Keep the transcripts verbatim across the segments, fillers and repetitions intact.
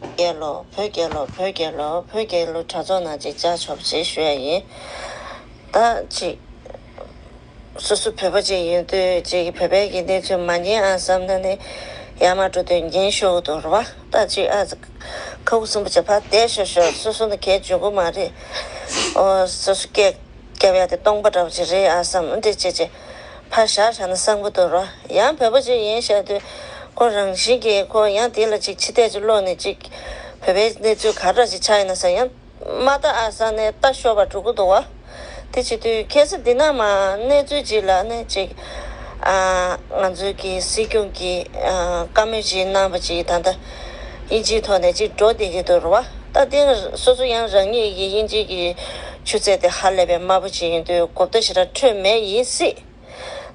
རྒྱལ་ལོ། བོད་རྒྱལ་ལོ། བོད་རྒྱལ་ལོ། བོད་རྒྱལ་ལོ་དྲ་ཚོགས་ནང་ཅིག་བཅར་ཆོག་པ་ཅིག་ཞུ་ཡ་ཡིན། ད་ཅིག་སོ་སོ་བོད་པ་ཅིག་ཡིན་དུས་ཅིག་བོད་པའི་གི་གནས་ཚུལ་མ་ཉན་ཨ་བསམ་ན་ནི་ཡར་མར་འགྲོ་དུས་ཉན་ཤོག་འདུག་རེད་བ། ད་ཅིག་ཨ་ཁ་ཁུ་སིམ་པོ་བྱས་ཕར་བསྡད་ཤོག་ཤོག་སོ་སོ་ནི་གལ་འཇུག་གི་མ་རེད། ཨོ་སོ་སོ་སྐད་རྒྱབ་ཡ་དེ་སྟོང་པ་འདྲ་པོ་ཅིག་རེད་ཨ་བསམ་འདི་བྱས་བྱས། ཕར་བཞག་བཞག་ན་བཟང་པོ་འདུག་རོ། ཡང་བོད་པ་ཅིག་ཡིན་བཞག་དུས་ཁོ་རང་བཞིན་གྱིས་ཁོ་ཡང་དེ་ལ་ཅིག་ཕྱི་བལྟས་ཅིག་བློ་ནས་ཅིག་བོད་པའི་གནས་ཚུལ་ག་འདྲ་ཅིག་ཆགས་ཡིན་ན་ཟེར་ཡང་མ་ལྟ་ཨ་ས་ནས་ལྟ་ཤོར་བ་འགྲོ་གི་འདུག་བ། དེ་བྱེད་དུས་ཁ་སང་འདི་ན་མ་གནས་ཚུལ་ཅིག་ལ་ནས་ཅིག་ཨ་ང་ཚོའི་གི་སྲིད་སྐྱོང་གི་ཨ་བཀའ་མོལ་ཅིག་གནང་བ་ཅིག་ད་ལྟ་དབྱིན་ཇིའི་ཐོག་ནས་ཅིག་འགྲོ་བསྡད་ཀྱི་འདུག་རོ་བ། ད་དེ་སོ་སོ་ཡང་རང་ཉིད་ཀྱི་དབྱིན་ཇི་གི་ཆུ་ཚད་དེ་ཧ་ལས་པའི་དམའ་པོ་ཅིག་ཡིན་དུས་གོ་བརྡ་ཞེ་དྲག་འཕྲོད་མེད་ཡིན་སྲིད།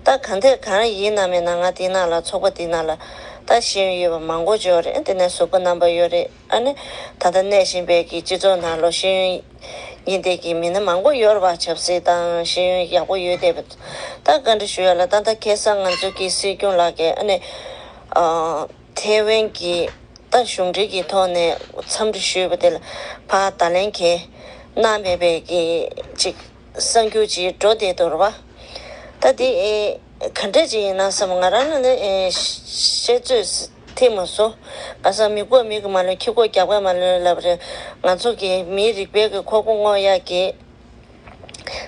ད་ག་འདྲ་ག་རེ་ཡིན་ནམ་མེད་ན་ང་དེ་ནང་ལ་ཚོགས་པ་དེ་ནང་ལ་ད་ཤེས་ཡོན་ཡོད་པ་མང་པོ་ཅིག་ཡོད་རེད། དེ་ནས་གཟུགས་པོ་རྣམ་པ་ཡོད་རེད། ཨ་ནི་ད་ལྟ་གནས་བཞིན་པའི་གི་སྤྱི་ཚོགས་ནང་ལོ་ཤེས་ཡོན་ཡིན་བསྡད་ཀྱི་མི་སྣ་མང་པོ་ཡོད་རེད་བ། ཆབ་སྲིད་དང་ཤེས་ཡོན་ཡག་པོ་ཡོད་བསྡད་པ། ད་བཀའ་འདྲི་ཞུ་ཡ་ལ་ད་ལྟ་ཁ་སང་ང་ཚོ་གི་སྲིད་སྐྱོང་ལགས་ཀྱིས་ཨ་ནི་ཨ་ཐེ་ཝན་གྱི་ད་གཞུང་འབྲེལ་གྱི་ཐོག་ནས་འཚམས་འདྲི་ཞུས་པ་དེ་ལ་ཕར་བརྡ་ལན་གྱིས་གནང་མེད་པའི་གི་ཅིག་གསར་འགྱུར་ཅིག་འགྲོ་བསྡད་འདུག་རེད་བ། ད་དེ་ཨེ་ག་འདྲ་ཅིག་ཡིན་ན་བསམ། ང་རང་ལ་ནི་ཨེ་བཤད་ཚོད་ཐིག་མ་སོང་། ཁ་སང་མི་དགོས་མི་གི་མ་ལོས་ཁྱི་མགོ་རྒྱག་པའི་མ་ལོས་ལབ་རེད། ང་ཚོ་གི་མིའི་རིག་པའི་གི་ཁོག་པ་སྔོག་ཡག་གི་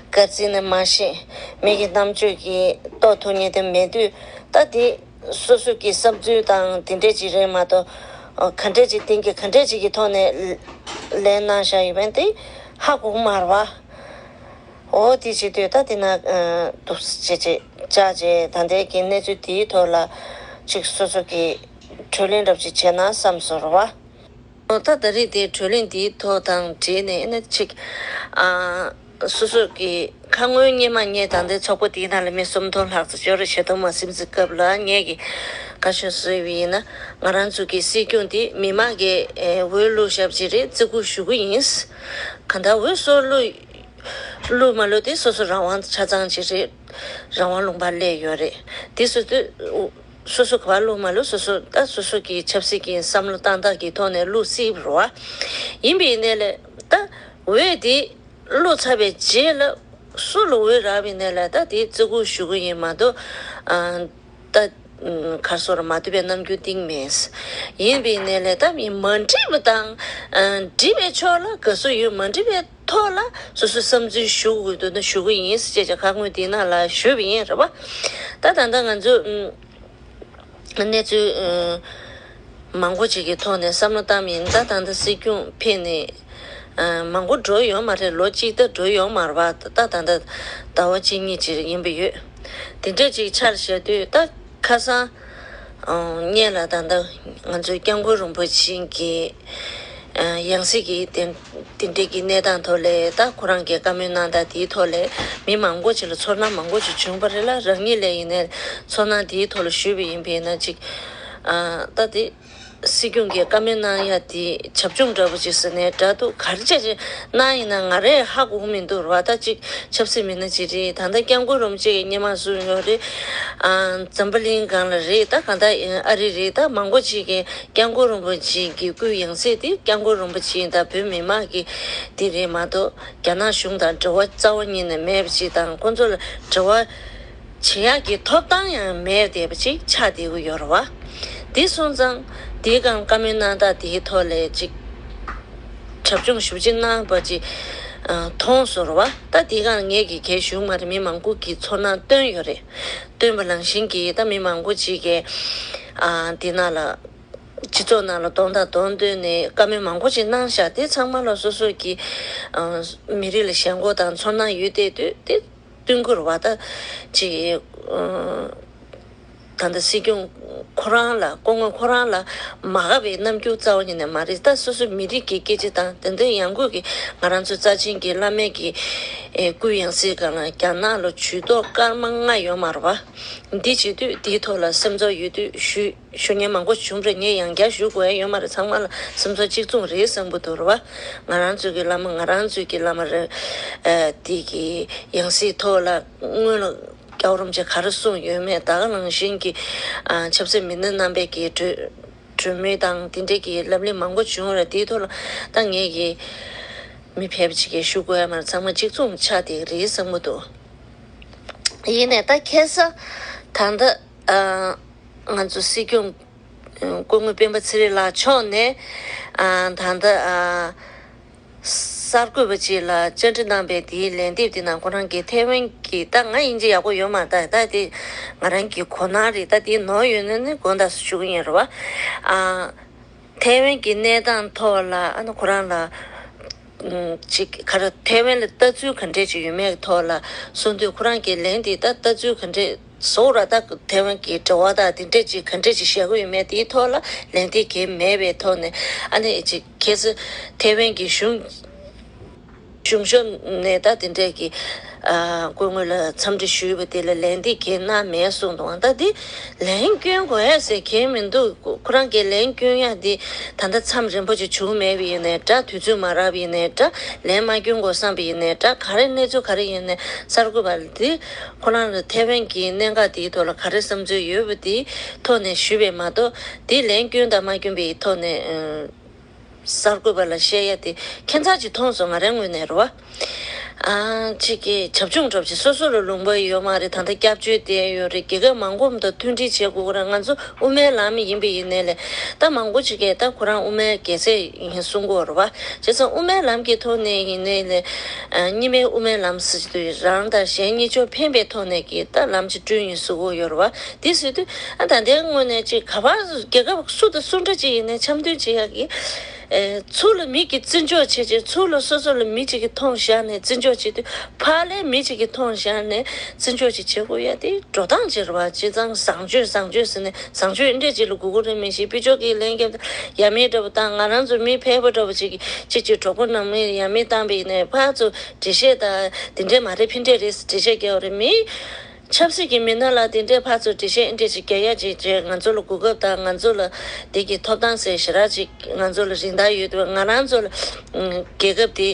སྐར་རྩིས་ནི་མ་ཤེས། མི་གི་རྣམ་དཔྱོད་ཀྱིས་རྟོགས་ཐུབ་མཁན་དེ་མེད་དུས་ད་དེ་སོ་སོ་གི་བསམ་ཚུལ་དང་དེ་འདྲས་ཅིག་རེད་མ་གཏོགས་ག་འདྲས་ཅིག་གཏིང་གི་ག་འདྲས་ཅིག་གི་ཐོག་ནས་ལན་གནང་བཞག་ཡོད་པ་དེ་ཧ་གོ་གི་མ་རེད་བ། འོ་དེ་བྱེད་དུས་ད་དེ་ན་འདུག་སེ་བྱས་བྱས་བཅར་བྱས་ད་ལྟའི་གི་གནས་ཚུལ་དེའི་ཐོག་ལ་ཅིག་སོ་སོ་གི་གྲོས་གླེང་འདྲ་པོ་ཅིག་བྱས་ན་བསམ་སོང་རེད་བ། ད་ད་རེས་དེ་གྲོས་གླེང་འདིའི་ཐོག་དང་འབྲེལ་ནས་ཨ་ནི་ཅིག་ཨ་སོ་སོ་གི་ཁ་སྔོན་སྔོན་མ་ངས་ད་ལྟའི་ཚོགས་པ་དེའི་ནང་ལ་མི་སུམ་སྟོང་ལྷག་ཙམ་ཡོད་རེད། ཞལ་ཐང་མ་སིམ་ཙི་སྐབས་ལ་ངས་ཀྱི་བཀའ་ཤོག་བཟོས་པ་ཡིན་ན་ང་རང་ཚོ་གི་སྲིད་སྐྱོང་དེ་མི་མང་གི་འོས་བླུགས་ཞབས་ཕྱི་རེད། བརྩི་བཀུར་ཞུ་གི་ཡིན། གང་ལྟར་འོས་སོགས་བླུགས་བླུགས་མ་བླུགས་དེ་སོ་སོ་རང་དབང་ཆ་ཚང་ཅིག་རེད། རང་དབང་ལུང་པར་སླེབས་ཡོད་རེད། དེ་སོ་སོ་སོ་སོ་ག་པར་བླུགས་མ་བླུགས་སོ་སོ་ད་སོ་སོ་གི་ཆབ་སྲིད་ཀྱི་བསམ་བློ་བཏང་སྟངས་ཀྱི་ཐོག་ནས་བླུགས་སྲིད་པ་རེད་བ། ཡིན་པའི་གནས་ལ་ད་འོས་དེ་བླུགས་ཚར་བའི་རྗེས་ལ་སུ་ལ་འོས་རག་པའི་གནས་ལ་ད་དེ་བརྩི་བཀུར་ཞུ་གི་ཡིན་མ་གཏོགས་ཨ་ད་གར་སོ་ར་མ་ཐུབ་པའི་རྣམ་འགྱུར་གཏིང་མེད། ཡིན་པའི་གནས་ལ་ད་མི་མ་འགྲིག་པ་དང་ཨ་འགྲིག་པའི་ཕྱོགས་ལ་དགའ་བསུ་ཡོད། མ་འགྲིག་པའི་ཐོག་ལ་སོ་སོའི་བསམ་ཚུལ་ཞུ་དགོས་འདུག་ན་ཞུ་གི་ཡིན་ཟེར་བྱས་ཁ་སྔོན་དེའི་ནང་ལ་ཞུས་པ་ཡིན་རེད་པ། ད་ད་ལྟ་ང་ཚོས་གནས་ཚུལ་མང་པོ་ཅིག་གི་ཐོག་ནས་བསམ་བློ་བཏང་ཡིན། ད་ད་ལྟ་སྲིད་སྐྱོང་ཕེབས་ནས་མང་པོ་འགྲོ་ཡོད་མ་རེད། ལོ་གཅིག་ད་འགྲོ་ཡོད་མ་རེད་པ། ད་ད་ལྟ་ཟླ་བ་གཅིག་གཉིས་ཅིག་ཡིན་པ་ཡོད། དེ་འདྲ་ཅིག་ཆར་བཞག་དུས་ད་ཁ་སང་སྔོན་ལ་ད་ལྟ་ང་ཚོའི་སྐྱབས་མགོན་རིན་པོ་ཆེ་གི་ཡང་སྲིད་ཀྱི་དེ་དེ་འདྲའི་གི་གནས་སྟངས་ཐོག་ལས་ད་ཁོ་རང་གི་བཀའ་མོལ་གནང་སྟངས་དེའི་ཐོག་ལས་མི་མང་པོ་ཅིག་ལ་ཚོར་སྣང་མང་པོ་ཅིག་བྱུང་བ་རེད་ལ། རང་ཉིད་ལ་ཡིན་ནའི་ཚོར་སྣང་དེའི་ཐོག་ལ་ཞུས་པ་ཡིན་པས་ན་ཅིག་ད་དེ་སྲིད་སྐྱོང་གི་བཀའ་མོལ་གནང་ཡ་དེ་བྱབ་ཆུང་འདྲ་པོ་ཅིག་ཟེར་ནས་འདྲ་འདུག་ག་རེ་བྱས་ཅིག་གནང་ཡིན་ན་ང་རས་ཧ་གོ་གི་མི་འདུག་ར་བ། ད་ཅིག་ཆབ་སྲིད་མི་སྣ་ཅིག་རེད། ད་ལྟ་སྐྱབས་མགོན་རིན་པོ་ཆེ་གི་སྔོན་མ་གསུངས་ཡོད་རེད། འཛམ་བུ་གླིང་སྒང་ལ་རེད། ད་གང་ལྟར་ཨ་རི་རེད། ད་མང་པོ་ཅིག་གིས་སྐྱབས་མགོན་རིན་པོ་ཆེ་གི་སྐུའི་ཡང་སྲིད་དེ་སྐྱབས་མགོན་རིན་པོ་ཆེ་དང་བོད་མི་མང་གི་དེ་རེད་མ་གཏོགས་རྒྱ་ནག་གཞུང་དང་འབྲེལ་བ་རྩ་བ་ཉིད་ནས་མེད་པ་ཅིག་དང་ཁོང་ཚོ་ལ་འབྲེལ་བ་བྱེད་ཡག་གི་ཐོབ་ཐང་ཡང་མེད་བསྡད་པ་ཅིག་ཆགས་བསྡད་ཀྱི་ཡོད་རེད་བ། དེ་སོང་ཙང་དེའི་སྒང་བཀའ་མོལ་གནང་སྟངས་དེའི་ཐོག་ལས་ཅིག་བྱབ་ཆུང་ཞེ་པོ་ཅིག་གནང་བ་ཅིག་མཐོང་སོང་རེད་བ། ད་དེའི་སྒང་ངས་ཀྱིས་གལ་ཞུ་གི་མ་རེད། མི་མང་པོ་གིས་ཚོར་སྣང་བཏོན་ཡོད་རེད། བཏོན་པ་ནང་བཞིན་གྱིས་ད་མི་མང་པོ་ཅིག་གིས་ཨ་འདི་ནང་ལ་སྤྱི་ཚོགས་ནང་ལ་གདོང་དང་གདོང་བསྟན་ནས་བཀའ་མོལ་མང་པོ་ཅིག་གནང་བཞག་དེ་ཚང་མ་ལ་སོ་སོ་གི་ཨ་མི་རིགས་ལ་ཞེན་ཁོག་དང་ཚོར་སྣང་ཡོད་བསྡད་དུས་དེ་བསྟུན་དགོས་རེད་བ། ད་ཅིག་ཨ་ད་ལྟ་སྲིད་སྐྱོང་ཁོ་རང་ལ་སྐུ་ངོ་ཁོ་རང་ལ་མ་དགའ་བའི་རྣམ་འགྱུར་རྩ་བ་ཉིད་ནས་མ་རེད། ད་སོ་སོའི་མི་རིགས་ཀྱི་སྐད་ཆ་དང་དེ་འདྲའི་ཡང་སྒོས་ཀྱི་ང་རང་ཚོ་རྩ་ཆེན་གྱི་བླ་མའི་གི་ཨེ་སྐུའི་ཡང་སྲིད་སྒང་ལ་རྒྱ་ནག་ལ་ཇུས་གཏོགས་སྐར་མ་ལྔ་ཡོད་མ་རེད་བ། འདི་བྱེད་དུས་འདིའི་ཐོག་ལ་སེམས་ཚོར་ཡོད་དུས་ཞུ་ཞུ་མཁན་མང་པོ་བྱུང་རེད། ངས་ཡང་བསྐྱར་ཞུ་དགོས་ཡ་ཡོད་མ་རེད། ཚང་མ་ལ་སེམས་ཚོར་གཅིག་མཚུངས་རེད་བསམ་གྱི་འདུག་རེད་བ། ང་རང་ཚོའི་གི་བླ་མ་ང་རང་ཚོའི་གི་བླ་མ་རེད། ཨེ་འདི་གི་ཡང་སྲིད་ཐོག་ལ་སྔོན་ལ་སྐྱབས་རོམ་ཆེ་ག་རེ་གསུངས་ཡོད་མེད་ད་ག་ནང་བཞིན་གྱི་ཨ་ཆབ་སྲིད་མི་སྣ་རྣམ་པས་ཀྱི་གྲོས་ གྲོས་མོལ་དང་དེ་འདྲས་ཀྱི་ལམ་ལུགས་མང་པོ་བྱུང་བ་རེད། དེའི་ཐོག་ལ་ད་ངས་ཀྱི་མི་ཕལ་པ་ཅིག་གིས་ཞུ་དགོས་ཡ་མ་རེད། ཚང་མ་གཅིག་མཚུངས་ཆགས་བསྡད་ཀྱི་རེད་བསམ་གྱི་འདུག་ཡིན་ནའི་ད་ཁ་སང་ད་ལྟ་ཨ་ང་ཚོ་སྲིད་སྐྱོང་སྐུ་ངོ་སྤེན་པ་ཚེ་རིང་ལགས་མཆོག་ནས་ཨ་ད་ལྟ་ཨ་གསར་འགོད་པ་ཅིག་ལ་བཅར་འདྲི་གནང་པའི་དེའི་ལན་འདེབས་དེ་ནང་ཁོ་རང་གིས་ཐའེ་ཝན་གྱི། ད་ང་དབྱིན་ཇི་ཡག་པོ་ཡོད་མ་རེད། ད་ད་དེ་ང་རང་གི་གོ་སྣང་རེད། ད་དེ་ནོར་ཡོད་ན་ནི་དགོངས་དག་ཞུ་གི་ཡིན་རེད་བ། ཨ་ཐའེ་ཝན་གྱི་གནས་སྟངས་ཐོག་ལ་ཨ་ནི་ཁོ་རང་ལ་ཨམ་ཅིག་ག་རེ། ཐའེ་ཝན་ལ་ལྟ་ཚུལ་ག་འདྲས་ཅིག་ཡོད་མེད་ཀྱི་ཐོག་ལ་གསུང་དུས། ཁོ་རང་གི་ལན་དེ་ད་ལྟ་ཚུལ་ག་འདྲས་བཟོ་ར། ད་ཐའེ་ཝན་གྱི་འབྲེལ་བ་དང་དེ་འདྲས་ཅིག་ག་འདྲས་ཅིག་བཞག་གི་ཡོད་མེད་དེའི་ཐོག་ལ་ལན་དེ་གང་ཡང་མེད་པའི་ཐོག་ནས། ཨ་ནི་ཅིག་ཁ་སང་ཐའེ་ཝན་གྱི་གཞུང་གཞུང་ཕྱོགས་ནས་ད་དེ་འདྲས་ཀྱི་ཨ་སྐུ་ངོ་ལ་འཚམས་འདྲི་ཞུས་པ་དེ་ལ་ལན་འདི་གང་ཡང་གནང་མེད་གསུངས་འདུག་ད་འདི་ལན་སྐྱོན་དགོས་ཡ་ཟེར་གང་ཡང་མི་འདུག་ཁོ་རང་གིས་ལན་སྐྱོན་ཡ་འདི་ད་ལྟ་མཚམས་རིང་པོ་ཅིག་བྱུང་མེད་པ་ཡིན་ནའི་འདྲ། དུས་ཚོད་མ་རག་པ་ཡིན་ནའི་འདྲ། ལན་མ་སྐྱོན་དགོས་བསམ་པ་ཡིན་ནའི་འདྲ། ག་རེ་གནས་ཚུལ་ག་རེ་ཡིན་ནའི་གསར་འགོད་པ་འདི་ཁོ་རང་ལ་ཐའེ་ཝན་གྱི་གནད་འགག་དེའི་ཐོག་ལ་ག་རེ་བསམ་ཚུལ་ཡོད་པ་དེའི་ཐོག་ནས་ཞུས་པས་མ་གཏོགས། དེ་ལན་སྐྱོན་དང་མ་སྐྱོན་པའི་ཐོག་ནས་ཨ། གསར་འགོད་པ་ལ་བཤད་ཡ་དེ་ཁྱད་མཚར་ཅིག་མཐོང་སོང་། ང་རའི་ངོས་ནས་རེད་བ། ཨ་ཅིག་གི་བྱབ་ཆུང་འདྲ་པོ་ཅིག་སོ་སོ་ལ་ལུང་པ་ཡོད་མ་རེད། ད་ལྟ་སྐྱབས་བཅོལ་བསྡད་ཡོད་རེད། རྒྱལ་ཁབ་མང་པོ་དང་མཐུན་སྒྲིལ་བྱེད་དགོས་ཀྱི་རེད། ང་ཚོ་དབུ་མའི་ལམ་ཡིན་པ་ཡིན་ནའི་ལས། ད་མང་པོ་ཅིག་གིས་ད་ཁོ་རང་དབུ་མའི་རྒྱལ་སྲས་ཡིན་གསུང་གི་ཡོད་རེད་བ། བྱས་ཙང་དབུ་མའི་ལམ་གྱི་ཐོག་ནས་ཡིན་ནའི་ལས། ཨ་གཉིས་སྨན་དབུ་མའི་ལམ་ཟེར་གྱི་འདུག་རང་དང་གཞན་གཉིས་ཕྱོགས་ཕན་པའི་ཐོག་ནས་ཀྱི་ད་ལམ་ཅིག་བསྐྲུན་ཡིན་གསུང་གི་ཡོད་རེད་བ། དེ་ཟེར་དུས་ཨ་ད་ལྟའི་ངོས་ནས་ཅིག་ག་པར་རྒྱལ་ཁབ་སུ་དང་སུ་འདྲ་ཅིག་ཡིན་ནའི་འཆམ་མཐུན་བྱེད་ཡག་གི། ཨེ་ཚུར་ལ་མི་གིས་བརྩི་འཇོག་བྱེད་ཅིང་། ཚུར་ལ་སོ་སོ་ལ་མི་གཅིག་གིས་མཐོང་བཞག་ནས་བརྩི་འཇོག་བྱེད་དུས། ཕར་ལ་མི་གཅིག་གིས་མཐོང་བཞག་ནས་བརྩི་འཇོག་ཅིག་བྱེད་དགོས་ཡ་དེ་འགྲོ་སྟངས་ཅིག་རེད་བ། བྱས་ཙང་བཟང་སྤྱོད་བཟང་སྤྱོད་ཟེར་ནས་བཟང་སྤྱོད་འདི་འདྲས་ཅིག་ལ་གོ་གི་རེད་མི་ཤེས། ཕར་ཕྱོགས་ཀྱི་ལན་རྒྱབ་ཡ་མེད་འདྲ་པོ་དང་། ང་རང་ཚོ་མི་ཕལ་པ་འདྲ་པོ་ཅིག་གིས་ཅིག་ཅིག་གྲོགས་པོ་ནང་མི་ཡ་མེད་བཏང་པ་ཡིན་ནའི་ཕར་ཚུར་འགྲེལ་བཤད་དང་དེ་འདྲས་མ་རེད། ཕར་འདྲས་རེད་ཟེར་འགྲེལ་བཤད་རྒྱག་པ་རེད། མི་ཆབ་སྲིད་ཀྱི་མི་སྣ་ལ་དེ་འདྲས་ཕར་ཚུར་འགྲེལ་བཤད་འདི་འདྲས་ཅིག་རྒྱག་ཡ་ཅིག་བྱས། ང་ཚོ་ལ་གོ་སྐབས་དང་ང་ཚོ་ལ་དེ་གི་ཐོབ་ཐང་ཟེར་ཞེ་དྲག་ཅིག་ང་ཚོ་ལ་རིན་ཐང་ཡོད་དུས། ང་རང་ཚོ་ལ་ཨང་རྒྱལ་ཁབ་དེ་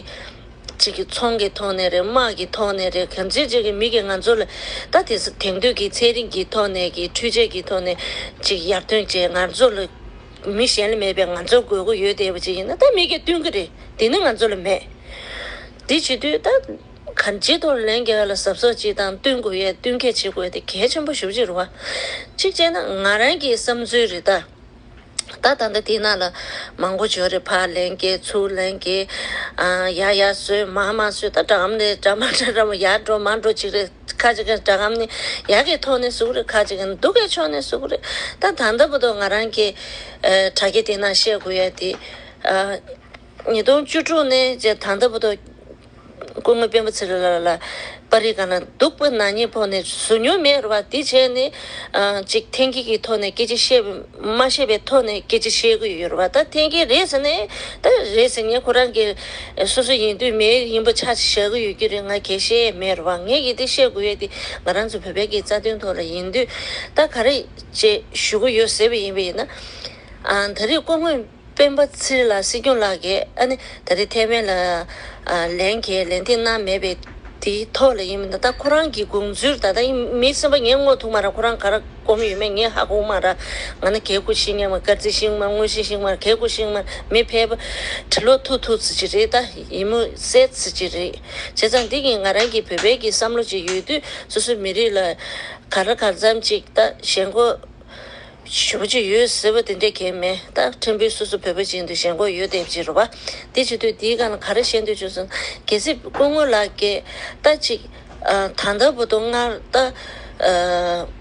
ཅིག་གི་ཚོང་གི་ཐོག་ནས་རེད། དམག་གི་ཐོག་ནས་རེད། གང་ཅི་ཅིག་གི་མི་གིས་ང་ཚོ་ལ་ད་དེ་དེང་དུས་ཀྱི་ཚན་རིག་གི་ཐོག་ནས་ཀྱི་འཕྲུལ་ཆས་ཀྱི་ཐོག་ནས་ཅིག་ཡར་ཐོན་བྱས། ང་ཚོ་ལ་མི་གཞན་ལ་མེད་པའི་ང་ཚོར་དགོས་མཁོ་ཡོད་བསྡད་པ་ཅིག་ཡིན་ན་ད་མི་གིས་བསྟུན་གྱི་རེད། དེ་ནི་ང་ཚོ་ལ་མེད། དེ་བྱེད་དུས་ད་གང་ཅིའི་ཐོག་ལན་རྒྱག་ཡ་ལ་གཟབ་གཟབ་བྱེད་དང་། བསྟུན་དགོས་ཡ་བསྟུན་མཁས་བྱེད་དགོས་ཡ་དེ་གལ་ཆེན་པོ་ཞེ་པོ་ཅིག་རེད་བ། གཅིག་བྱས་ན་ང་རང་གི་བསམ་ཚུལ་རེད་ད། ད་ད་ལྟ་དེ་ནང་ལ་མང་པོ་ཅིག་ཡོད་རེད། ཕར་ལན་རྒྱག་ཚུར་ལན་རྒྱག་ཨ་ཡར་ཡར་བཟོས་མར་མར་བཟོས། ད་འདྲ་མཉམ་ནས་འདྲ་མ་འདྲ་འདྲ་མོ་ཡར་འགྲོ་མར་འགྲོ་ཅིག་རེད། ཁ་ཅིག་གིས་འདྲ་མཉམ་ནས་ཡག་གི་ཐོག་ནས་བཟོ་གི་རེད། ཁ་ཅིག་གིས་སྡུག་གི་ཕྱོགས་ནས་བཟོ་གི་རེད། ད་ད་ལྟ་བར་དུ་ང་རང་གི་ཨ་དྲ་རྒྱ་དེ་ནང་བཤད་དགོས་ཡ་དེ། ཨ་ཉིས་སྟོང་བཅུ་དྲུག་ནས་བྱས་ད་ལྟ་བར་དུ་སྐུ་ངོ་སྤེན་པ་ཚེ་རིང་ལགས་ལ་པར་རིས་སྒང་ལ་སྡུག་པོ་ནག་ཉེས་ཕོག་ནས་བཟོ་མྱོང་མེད་རེད་བ། དེ་བྱས་ནས་ཨ་ཅིག་འཐེན་འཁྱེར་གྱི་ཐོག་ནས་སྐད་ཆ་བཤད་པ་མ་བཤད་པའི་ཐོག་ནས་སྐད་ཆ་བཤད་གི་ཡོད་རེད་བ། ད་འཐེན་འཁྱེར་རེད་ཟེར་ནས་ད་རེད་ཟེར་ནས། ཁོ་རང་གི་སོ་སོ་ཡིན་དུས་མེད་ཡིན་པ་ཆ་བཞག་གི་ཡོད་ཀྱི་རེད། ང་གལ་བཤད་མེད་རེད་བ། ངས་ཀྱིས་དེ་བཤད་དགོས་ཡ་དེ་ང་རང་ཚོ་བོད་པའི་གི་རྩ་དོན་ཐོག་ལ་ཡིན་དུས། ད་ག་རེ་ཅིག་ཞུ་གི་ཡོད་ཟེར་བ་ཡིན་པ་ཡིན་ན། ཨ་ད་རེས་སྐུ་ངོ་སྤེན་པ་ཚེ་རིང་ལགས་སྲིད་སྐྱོང་ལགས་ཀྱིས་ཨ་ནི་ད་རེས་ཐའེ་ཝན་ལ་ཨ་ལན་གྱི་ལན་འདེབས་གནང་མེད་པའི་དེའི་ཐོག་ལ་ཡིན་མིན་ད་ཁོ་རང་གི་དགོངས་ཚུལ། ད་ལྟ་ཡིན་མི་སེམས་པ་ངས་ངོ་ཐུག་མ་ར། ཁོ་རང་ག་རེ་སྒོམ་ཡོད་མེད་ངས་ཧ་གོ་མ་ར། ང་ནི་གད་སྐུ་ཤེས་མཁན་མ། སྐར་རྩིས་ཤེས་མཁན་མ། དངོས་གཞི་ཤེས་མཁན་མ། གད་སྐུ་ཤེས་མཁན་མ། མི་ཕལ་པ་གྲི་ལོག་ཐུག་ཐུག་ཙི་ཅིག་རེད། ད་ཡིན་མོ་གསལ་ཙི་ཅིག་རེད། བྱས་ཙང་འདི་གིས་ང་རང་གི་བོད་པའི་གི་བསམ་བློ་ཅིག་ཡོད་དུས། སོ་སོའི་མི་རིགས་ལ་ག་ལ་གང་འཚམ་ཅིག་ད་ཞེན་ཁོག་ཞེ་པོ་ཅིག་ཡོད་ཟེར་བ་དེ་འདྲས་གང་ཡང་མེད། ད་ཕྲན་བུ་སོ་སོ་བོད་པ་ཅིག་ཡིན་དུས་ཞེན་ཁོག་ཡོད་བསྡད་པ་ཅིག་རེད་བ། དེ་བྱེད་དུས་དེའི་སྒང་ལ་ག་རེ་བཤད་འདོད་བྱུང་སོང་། གལ་སྲིད་སྐུ་ངོ་ལགས་ཀྱིས་ད་ཅིག་ཨ་ད་ལྟ་བར་དུ་སྔར་ད་ཨ་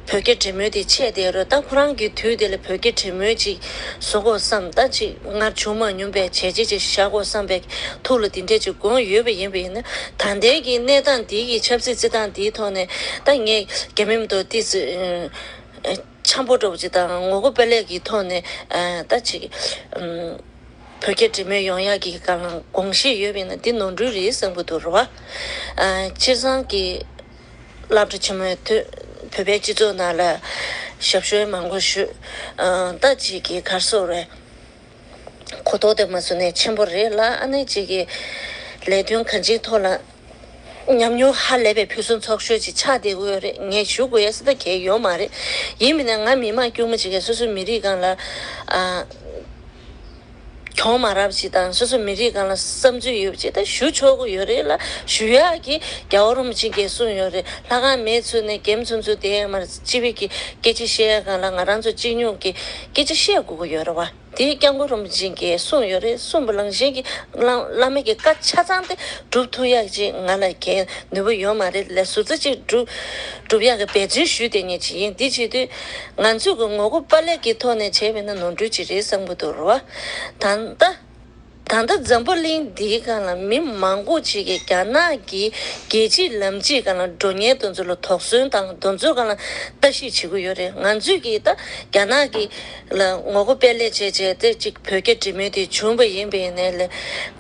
བོད་རྒྱ་འབྲེལ་མོལ་དེ་ཆད་བསྡད་རེད། ད་ཁོ་རང་གི་དུས་དེ་ལ་བོད་རྒྱ་འབྲེལ་མོལ་ཅིག་བཟོ་དགོས་བསམ། ད་ཅིག་སྔར་བྱུང་མ་མྱོང་པའི་བྱས་རྗེས་ཅིག་བཞག་དགོས་བསམ་པའི་ཐུགས་ལ་དེ་འདྲས་ཅིག་དགོངས་ཡོད་པ་ཡིན་པ་ཡིན་ན། ད་ལྟའི་གི་གནས་སྟངས་འདི་གི་ཆབ་སྲིད་བརྩི་སྟངས་འདིའི་ཐོག་ནས་ད་ངས་རྒྱ་མི་མ་གཏོགས་ཏོག་ཙམ་འཆམ་པོ་འདྲ་པོ་ཅིག་དང་ངོ་རྒོལ་སྤེལ་ཡས་ཀྱི་ཐོག་ནས་ཨ་ད་ཅིག་ཨམ་བོད་རྒྱ་འབྲེལ་མོལ་ཡོང་ཡག་གི་སྒང་ལ་དགོངས་བཞེས་ཡོད་པ་ཡིན་ན་འདི་ནོར་འཁྲུལ་རེད་བསམ་གྱི་འདུག་རེད་བ། ཨ་སྤྱིར་བཏང་གི་སློབ་གྲྭ་ཆེན་མོའི་ཐོག་བོད་པའི་སྤྱི་ཚོགས་ནང་ལ་ཞབས་ཞུ་མང་པོ་ཞུས། ཨ་ད་ཅིག་གི་ག་རེ་ཟེར་དགོས་རེད། གོ་རྟོགས་དེ་མ་སུ་ནས་ཆེན་པོ་རེད་ལ། ཨ་ནི་ཅིག་གི་ལས་དོན་གང་ཅིའི་ཐོག་ལ་ ཉམས་མྱོང་ཧ་ལས་པའི་ཕུན་སུམ་ཚོགས་ཤོས་ཅིག་ཆགས་བསྡད་ཀྱི་ཡོད་རེད། ངས་ཞུ་དགོས་ཡ་སྲིད་ད་གལ་ཡོད་མ་རེད། ཡིན་པ་ན་ང་མི་མང་དཀྱུས་མ་ཅིག་གིས་སོ་སོའི་མི་རིགས་སྒང་ལ་ཨ། གྱོང་མ་རག་པ་ཅིག་དང་སོ་སོའི་མི་རིགས་སྒང་ལ་བསམ་ཚུལ་ཡོད་པ་ཅིག་ད་ཞུ་ཆོག་གི་ཡོད་རེད་ལ། ཞུ་ཡག་གི་རྒྱལ་བ་རིན་པོ་ཆེ་གིས་གསུངས་ཡོད་རེད། ལྷ་ཁང་མེད་ཚུལ་ནས་རྒྱ་མི་ཚོ་ཚོ་དེ་ཡང་མར་སྤྱི་པའི་གི་སྐད་ཆ་བཤད་ཡག་སྒང་ལ་ང་རང་ཚོ་སྤྱི་སྙོམས་ཀྱི་སྐད་ཆ་བཤད་དགོས་ཀྱི་ཡོད་རེད་བ། དེ་སྐྱབས་མགོན་རིན་པོ་ཆེ་གིས་གསུངས་ཡོད་རེད། གསུངས་པ་ནང་བཞིན་གྱི་བླ་བླ་མ་གི་བཀའ་ཆ་ཚང་དེ་སྒྲུབ་ཐུབ་ཡག་ཅིག་ང་ལ་གལ་ནུས་པ་ཡོད་མ་རེད་ལ། ཟུར་ཙམ་ཅིག་སྒྲུབ་སྒྲུབ་ཡག་གི་འབད་བརྩོན་ཞུས་བསྡད་མཁན་ཅིག་ཡིན། དེ་བྱེད་དུས་ང་ཚོས་ཀྱི་ངོ་རྒོལ་པ་ལས་ཀྱི་ཐོག་ནས་བྱས་པ་ཡིན་ན་ནོར་འཁྲུལ་ཅིག་རེད་བསམ་གྱི་འདུག་རེད་བ། ད་ལྟ། ད་ལྟ་འཛམ་བུ་གླིང་འདིའི་སྒང་ལ་མི་མང་པོ་ཅིག་གིས་རྒྱ་ནག་གི་རྒྱལ་སྤྱིའི་ལམ་སྤྱིའི་སྒང་ལ་འགྲོ་མཁན་དེ་ཚོ་ལ་དོགས་ཟོན་དང་དེ་ཚོའི་སྒང་ལ་ལྟ་ཞིབ་བྱེད་ཀྱི་ཡོད་རེད། ང་ཚོས་ཀྱིས་ད་རྒྱ་ནག་གི་ལ་ངོ་རྒོལ་སྤེལ་ལས་བྱས་བྱས་ཏེ་ཅིག་བོད་རྒྱ་འབྲེལ་མོལ་དེ་བྱུང་བ་ཡིན་པ་ཡིན་ནའི་ལས།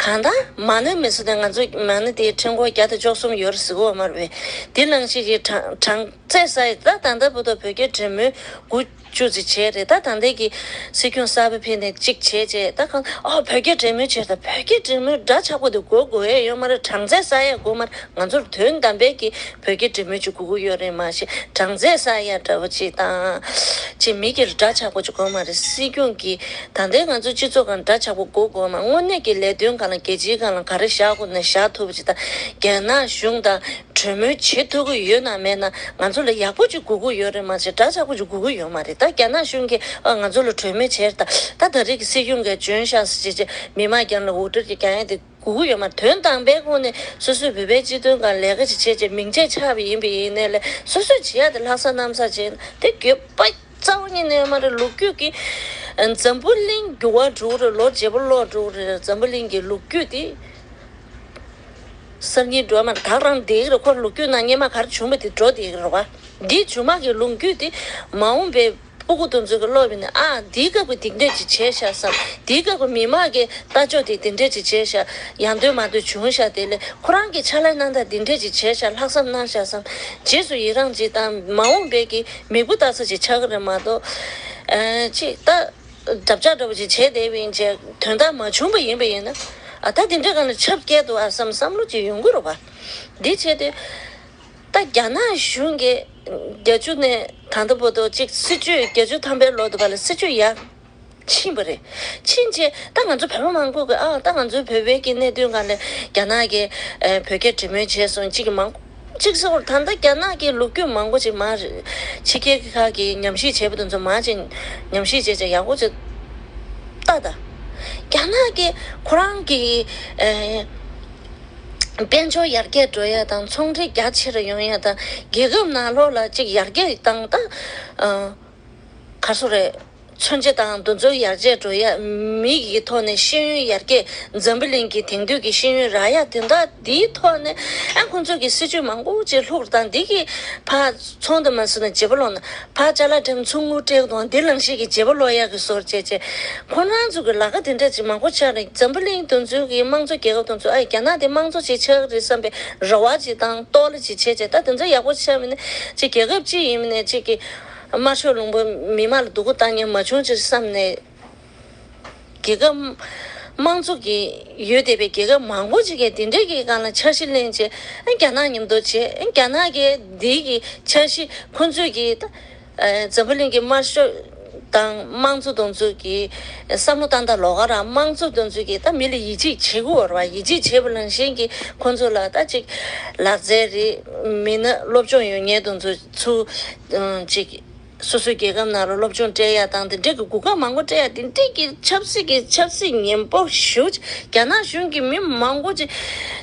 གང་ལྟར་མ་ཎི་མི་སྲིད་དེ་ང་ཚོ་མ་ཎི་དེའི་ཕྲེང་སྐོར་བརྒྱ་དང་བཅུ་གསུམ་ཡོད་རེད་ཟེར་གྱི་ཡོད་མ་རེད་པས། དེ་ནང་བཞིན་གྱི་གྲངས་གྲངས་ཚད་ས་ཡི་ད་ད་ལྟ་བར་དུ་བོད་རྒྱ་འབྲེལ་མོལ་དགུ་བཅུ་ཙམ་བྱས་རེད། ད་ད་ལྟའི་གི་སྲིད་སྐྱོང་གསར་པ་ཕེབས་ནས་གཅིག་བྱས་རྗེས་ད་གང་ཨོ་བོད་རྒྱ་འབྲེལ་མོལ་བྱས། ད་བོད་རྒྱ་འབྲེལ་མོལ་འདྲ་ཆགས་པོ་དེ་དགོས་དགོས་ཡས་ཡོད་མ་རེད། གྲངས་ཚད་ས་ཡས་དགོས་མ་རེད། ང་ཚོར་དོན་དམ་པའི་གི་བོད་རྒྱ་འབྲེལ་མོལ་ཅིག་དགོས་ཀྱི་ཡོད་རེད། མ་གཞི་གྲངས་ཚད་ས་ཡས་འདྲ་བོ་ཅིག་དང་ཅིག་མི་གི་འདྲ་ཆགས་པོ་ཅིག་དགོས་མ་རེད། སྲིད་སྐྱོང་གི་ད་ལྟའི་ང་ཚོ་སྤྱི་ཚོགས་ཀྱི་འདྲ་ཆགས་པོ་དགོས་དགོས་མ། དངོས་གནས་ཀྱི་ལས་དོན་སྒང་ལ་རྒྱལ་སྤྱིའི་སྒང་ལ་ག་རེ་བཞག་དགོས་ན་བཞག་ཐུབ་པ་ཅིག་དང་། རྒྱ་ནག་གཞུང་དང་གྲོས་མོལ་བྱེད་ཐུབ་ཀྱི་ཡོད་ན་མེད་ན་ང་ཚོ་ལ་ཡག་པོ་ཅིག་དགོས་ཀྱི་ཡོད་རེད། མ་གཞི་འདྲ་ཆགས་པོ་ཅིག་དགོས་ཀྱི་ཡོད་མ་རེད། ད་རྒྱ་ནག་གཞུང་གིས་ཨ་ང་ཚོ་ལ་གྲོས་མོལ་བྱས། ད་ད་ད་རེས་ཀྱི་སྲིད་སྐྱོང་གིས་འཇོན་ཤག་ཟེར་བྱས་བྱས་མི་མང་རྒྱབ་ལ་འུར་སྒྲ་ཅིག་རྒྱག་ཡ་དེ་དགོས་ཀྱི་ཡོད་མ་རེད། དོན་དམ་པའི་ངོས་ནས་སོ་སོའི་བོད་པའི་སྤྱི་དོན་སྒང་ལས་ཀ་ཅིག་བྱས་བྱས་མིང་ཆད་ཆགས་པ་ཡིན་པ་ཡིན་ནའི་ལས་སོ་སོས་བྱེད་ཡ་དེ་ལྷག་བསམ་རྣམ་གསུམ་བྱས་ན་དེ་དགོས་པ་རྩ་བ་ཉིད་ནས་ཡོད་མ་རེད། ལོ་རྒྱུས་ཀྱི་འཛམ་བུ་གླིང་འགྱུར་བ་འགྲོ་གི་རེད། ལོ་བརྗེ་པོ་ལོག་འགྲོ་གི་རེད། འཛམ་བུ་གླིང་གི་ལོ་རྒྱུས་དེ་གསར་རྙིང་འགྲོ་བ་མ་རེད། ད་ག་རང་བསྡད་ཀྱི་རེད། ཁོ་ལོ་རྒྱུས་ནང་སྔོན་མ་ག་རེ་བྱུང་བ་དེ་འགྲོ་བསྡད་ཀྱི་རེད་བ། འདིའི་རྗེས་མ་གི་ལོ་རྒྱུས་དེ་མ་འོངས་པའི་སྤུ་གུ་དེ་ཚོ་གི་ཀློག་པ་ཡིན་ན་ཨ་འདིའི་སྐབས་ཀྱི་འདི་འདྲས་ཅིག་བྱས་ཤག་བསམ། འདིའི་སྐབས་ཀྱི་མི་མང་གི་ལྟ་ཕྱོགས་དེ་འདི་འདྲས་ཅིག་བྱས་ཤག་ཡང་དོན་མ་དོན་བྱུང་ཤག་དེ་ལས་ཁོ་རང་གི་ཕྱག་ལས་གནང་སྟངས་འདི་འདྲས་ཅིག་བྱས་ཤག་ལྷག་བསམ་གནང་ཤག་བསམ། རྗེས་སུ་ཡི་རང་ཅིག་དང་མ་འོངས་པའི་གི་མིག་དཔེ་ལྟ་ས་ཅིག་ཆགས་ཀྱི་རེད་མ་གཏོགས། ཨ་ཅིག་ད་འདབ་ཆགས་འདྲ་པོ་ཅིག་བྱས་བསྡད་པ་ཡིན་ཅེས་དོན་དག་མ་བྱུང་བ་ཡིན་པ་ཡིན་ན། ཨ་ད་འདི་འདྲའི་སྒང་ལ་ཆབ་བཀལ་འདུག་ཨ་བསམ་བསམ་བློ་ཅིག་ཡོང་གི་རེད་བ། འདི་བྱས་ཏེ། ད་རྒྱ་ནག་གཞུང་གིས་བརྒྱད་ཅུ་ནས་ད་ལྟ་བར་དུ་གཅིག་སྲིད་ཇུས་བརྒྱད་ཅུ་ཐམ་པའི་ལོ་དུ་བ་ལ་སྲིད་ཇུས་ཡར་ཕྱིན་པ་རེད། ཕྱིན་རྗེས་ད་ང་ཚོ་བོད་པ་མང་པོ་གིས་ཨ་ད་ང་ཚོའི་བོད་པའི་གི་གནད་དོན་སྒང་ལ་རྒྱ་ནག་གིས་ཨ་བོད་རྒྱ་འབྲེལ་མོལ་བྱས་སོང་གཅིག་གི་མང་པོ་གཅིག་ཟེར་བར་ད་ལྟ་རྒྱ་ནག་གི་ལོ་རྒྱུས་མང་པོ་ཅིག་མ་རེད། ཕྱི་རྒྱལ་ཁག་གིས་ཉམས་ཞིབ་བྱས་པ་དེ་ཚོ་མར་ཅིག་ཉམས་ཞིབ་བྱས་བྱས་ཡག་པོ་ཅིག་ལྟ་ད། རྒྱ་ནག་གིས་ཁོ་རང་གི་ཨ། དཔལ་འབྱོར་ཡར་རྒྱས་འགྲོ་ཡ་དང་ཚོང་འབྲེལ་རྒྱ་ཆེ་རུ་ཡོང་ཡ་དང་རྒྱལ་ཁབ་ནང་ལོགས་ལ་ཅིག་ཡར་རྒྱས་བཏང་ད། ཨ། ག་རེ་ཟེར་དགོས་རེད། མཚོན་ཆ་དང་དེ་ཚོ་ཡར་རྒྱས་འགྲོ་ཡ་མི་ཡི་ཐོག་ནས་ཤེས་ཡོན་ཡར་རྒྱས། འཛམ་བུ་གླིང་གི་དེང་དུས་ཀྱི་ཤེས་ཡོན་རག་ཡ་དེ་འདྲ་དེའི་ཐོག་ནས་ཨ་ཁོང་ཚོ་གི་སྲིད་ཇུས་མང་པོ་ཅིག་ལྷུག་དང་འདི་གི་ཕར་ཚོང་དུ་མ་སོང་ན་བརྗེ་པོ་ལོག་ན། ཕར་ཅ་ལག་འགྲེམས་ཚོང་དངུལ་སྤྲད་དང་འདི་ལང་ཤེས་ཀྱི་བརྗེ་པོ་ལོག་ཡག་གི་སོར་བཅད་བྱས། ཁོ་རང་ཚོ་གི་ལས་ཀ་དེ་འདྲ་ཅིག་མང་པོ་ཆགས་རེད། འཛམ་བུ་གླིང་དེ་ཚོའི་གི་དམངས་གཙོ་རྒྱལ་ཁབ་དེ་ཚོ་ཨ་རྒྱ་ནག་དེ་དམངས་གཙོ་ཅིག་ཆགས་རེད་བསམ་པའི་རེ་བ་ཅིག་དང་རྟོག་ལ་ཅིག་བྱས་བྱས། ད་དེ་ཚོ་ཡག་པོ་ཆགས་མིན་ན་ཅིག་རྒྱལ་ཁབ་ཅིག་ཡིན་མིན་ན་ཅིག་གི་དམར་ཤོག་ལུང་པ་མི་དམངས་ལ་སྡུག་པོ་བཏང་མཁན་མ་བྱུང་ཅིག་བསམ་ནས། རྒྱལ་ཁབ་དམངས་གཙོ་གི་ཡོད་བསྡད་པའི་རྒྱལ་ཁབ་མང་པོ་ཅིག་གིས་དེ་འདྲའི་གི་སྒང་ལ་འཆར་གཞི་ལེན་བྱས་ཨ་རྒྱ་ནག་མཉམ་དུ་བྱས། ཨ་རྒྱ་ནག་གིས་འདི་གི་འཆར་གཞི་ཁོང་ཚོས་གི་ད་ཨ་འཛམ་བུ་གླིང་གི་དམར་ཤོག་དང་དམངས་གཙོ་དེ་ཚོ་གི་བསམ་བློ་བཏང་སྟངས་ལོགས་ཀ་རང་། དམངས་གཙོ་དེ་ཚོ་གི་ད་མི་ལ་ཡིད་ཆེས་བྱེད་དགོས་རེད་བ། ཡིད་ཆེས་བྱེད་པ་ནང་བཞིན་གི་ཁོང་ཚོ་ལ་ད་ཅིག་ལག་རྩལ་རེད། མིན་ན་སློབ་སྦྱོང་ཡོད་མཁན་དེ་ཚོ་ཚུར་ཨ་ཅིག་སོ་སོའི་རྒྱལ་ཁབ་ནང་ལ་སློབ་སྦྱོང་སྤྲད་ཡ་དང་དེ་འདྲའི་གི་གོ་སྐབས་མང་པོ་སྤྲད་ཡ་དེ་འདྲའི་གི་ཆབ་སྲིད་ཀྱི་ཆབ་སྲིད་ངན་པ་ཞེ་པོ་ཅིག་རྒྱ་ནག་གཞུང་གི་མི་མང་པོ་ཅིག་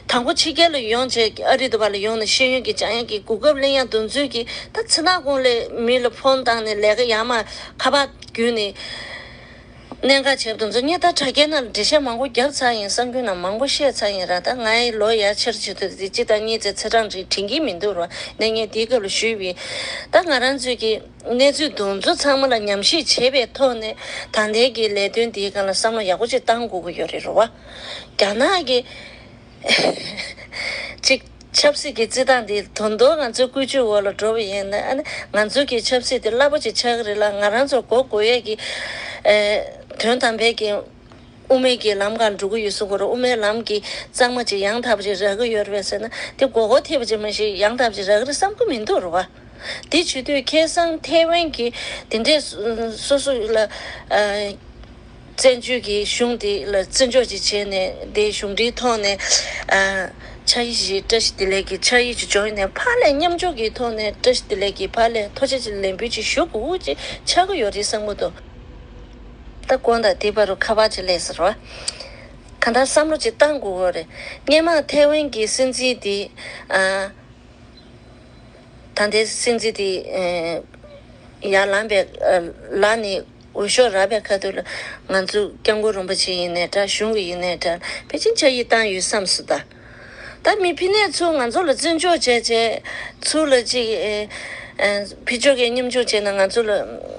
དང་པོ་ཕྱི་རྒྱལ་ལ་ཡོང་བྱས་ཨ་རི་དུ་བ་ལ་ཡོང་ནས་ཤེས་ཡོན་གྱི་སྦྱང་ཡ་གི་གོ་སྐབས་ལེན་ཡ་དེ་ཚོའི་གི་ད་ཚེ་ཐར་གོང་ལ་མི་ལ་ཕོན་བཏང་ནས་ལས་ཀ་ཡར་མར་ཁ་པར་བརྒྱུད་ནས། གནད་འགག་བྱས་པ་དེ་ཚོ་ངས་ད་དྲ་རྒྱའི་ནང་ལ་འགྲེལ་བཤད་མང་པོ་བརྒྱབ་ཚར་ཡིན། གསར་འགྱུར་ནང་མང་པོ་བཤད་ཚར་ཡིན་ར། ད་ང་ཡི་ལོ་ཡར་ཕྱིར་བྱེད་དུས་དེ་གཅིག་དང་གཉིས་ཙམ་ཚེས་གྲངས་རིང་དྲན་གྱི་མི་འདུག་ར། ནས་ངས་དེའི་སྐབས་ལ་ཞུས་པ་ཡིན། ད་ང་རང་ཚོས་ཀྱི་གནས་ཚུལ་དེ་ཚོ་ཚང་མ་ལ་ཉམས་ཞིབ་བྱས་པའི་ཐོག་ནས་ད་ལྟའི་གི་ལས་དོན་དེའི་སྒང་ལ་བསམ་བློ་ཡག་པོ་ཅིག་བཏང་དགོས་ཀྱི་ཡོད་རེད་ར་བ། རྒྱ་ནག་གི་གཅིག་ཆབ་སྲིད་ཀྱི་རྩིས་སྟངས་འདི་དོན་དུ་ང་ཚོའི་བཀོད་ཇུས་འོག་ལ་འགྲོ་བ་ཡིན་ན་ཨ་ནི་ང་ཚོའི་གི་ཆབ་སྲིད་དེ་རླབས་པོ་ཆེ་ཆགས་ཀྱི་རེད་ལ། ང་རང་ཚོར་གོ་དགོས་ཡས་ཀྱི་ཨེ་དོན་དམ་པའི་གི་ དབུ་མའི་གི་ལམ་སྒང་འགྲོ་གི་ཡོད་གསུང་གི་རེད། དབུ་མའི་ལམ་གྱི་གཙང་མ་ཅིག་ཡང་དག་པ་ཅིག་རག་གི་ཡོད་རེད་པས་ཟེར་ན། དེ་མགོ་སྐོར་ཐེབས་པ་ཅིག་མ་གཏོགས་ཡང་དག་པ་ཅིག་རག་གི་རེད་བསམ་གི་མི་འདུག་རེད་བ། དེ་བྱེད་དུས་ཁ་སང་ཐའེ་ཝན་གྱི་དེ་འདྲའི་སོ་སོ་ལ་ཨ་བཙན་བྱོལ་གྱི་གཞུང་དེ་ལ་བརྩི་འཇོག་ཅིག་བྱས་ནས། དེ་གཞུང་འབྲེལ་ཐོག་ནས་ཨ་ཕྱག་ཡིག་ཅིག་བཀྲ་ཤིས་བདེ་ལེགས་ཀྱི་ཕྱག་ཡིག་ཅིག་འབྱོར་ནས། ཕར་ལས་མཉམ་ཞུགས་ཀྱི་ཐོག་ནས་བཀྲ་ཤིས་བདེ་ལེགས་ཀྱི་ཕར་ལས་ཐུགས་རྗེ་ཆེ་ལན་འབུལ་ཅིག་ཞུ་དགོས་ཅིག་ཆགས་ཀྱི་ཡོད་རེད་བསམ་གྱི་འདུག། ད་དགོངས་དག་དེ་བར་དུ་ཁ་པར་ཅིག་སླེབས་ཟེར་བ། གང་ལྟར་བསམ་བློ་ཅིག་བཏང་དགོས་ཀྱི་རེད། སྔོན་མ་ཐའེ་ཝན་གྱི་སྲིད་འཛིན་དེ་ཨ། ད་ལྟའི་སྲིད་འཛིན་དེ་ཨེ་ཡར་ལངས་པའི་ཨ་ལངས་ནས་འོས་ཤོག་རག་པའི་ཁ་ཐུག་ལ། ང་ཚོ་སྐྱབས་མགོན་རིན་པོ་ཆེ་ཡིན་ནའི་འདྲ། གཞུང་གི་ཡིན་ནའི་འདྲ། ཕལ་ཆེར་ཕྱག་ཡིག་བཏང་ཡོད་བསམ་སོང་ད། ད་མི་ཕི་ནས་ཚུར་ང་ཚོ་ལ་བརྩི་འཇོག་བྱས་བྱས། ཚུར་ལ་ཅིག་ཨེ་ཨེ་ཕི་ཕྱོགས་ཀྱིས་མཉམ་ཞུགས་བྱས་ན། ང་ཚོ་ལ་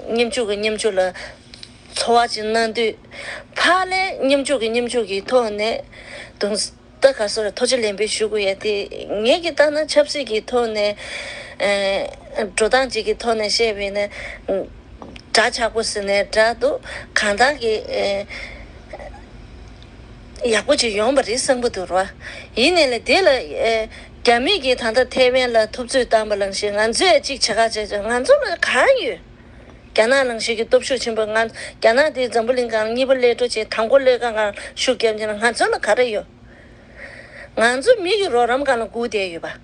མཉམ་ཞུགས་ཀྱི་མཉམ་ཞུགས་ལ་ཚོར་བ་ཅིག་གནང་དུས། ཕར་ལས་མཉམ་ཞུགས་ཀྱི་མཉམ་ཞུགས་ཀྱི་ཐོག་ནས་དུང་ད་ག་སོ་རེ་ཐུགས་རྗེ་ལན་འབུལ་ཞུ་དགོས་ཡ་དེ། ངེད་ཀྱིས་ལྟ་ན་ཆབ་སྲིད་ཀྱི་ཐོག་ནས་ཨེ་འགྲོ་སྟངས་ཅིག་གི་ཐོག་ནས་བཤད་པ་ཡིན་ན། འདྲ་ཆགས་པོ་ཟེར་ནའི་འདྲ་འདུག། གང་ལྟར་གྱི་ཨེ་ཡག་པོ་ཅིག་ཡོང་བ་རེད་བསམ་གྱི་འདུག་ར། ཡིན་ནའི་ལས་དེ་ལ་ཨེ་རྒྱ་མི་གིས་ད་ལྟ་ཐའེ་ཝན་ལ་ཐུབ་ཚོད་བཏང་པ་ནང་བཞིན། ང་ཚོས་ཅིག་བྱེད་ཁ་བྱས་ཚོད་ང་ཚོ་ལ་གང་ཡོད། རྒྱ་ནག་ནང་བཞིན་གྱི་སྟོབས་ཤུགས་ཆེན་པོ། ང་རྒྱ་ནག་དེ་འཛམ་བུ་གླིང་སྒང་གཉིས་པ་སླེབས་འགྲོ་བྱས། དང་པོ་སླེབས་སྒང་ལ་ཤུགས་རྒྱབ་ཀྱི་ན། ང་ཚོ་ལ་ག་རེ་ཡོད། ང་ཚོ་མི་གི་རོགས་རམ་སྒང་ལ་སྒུག་བསྡད་ཡོད་པ།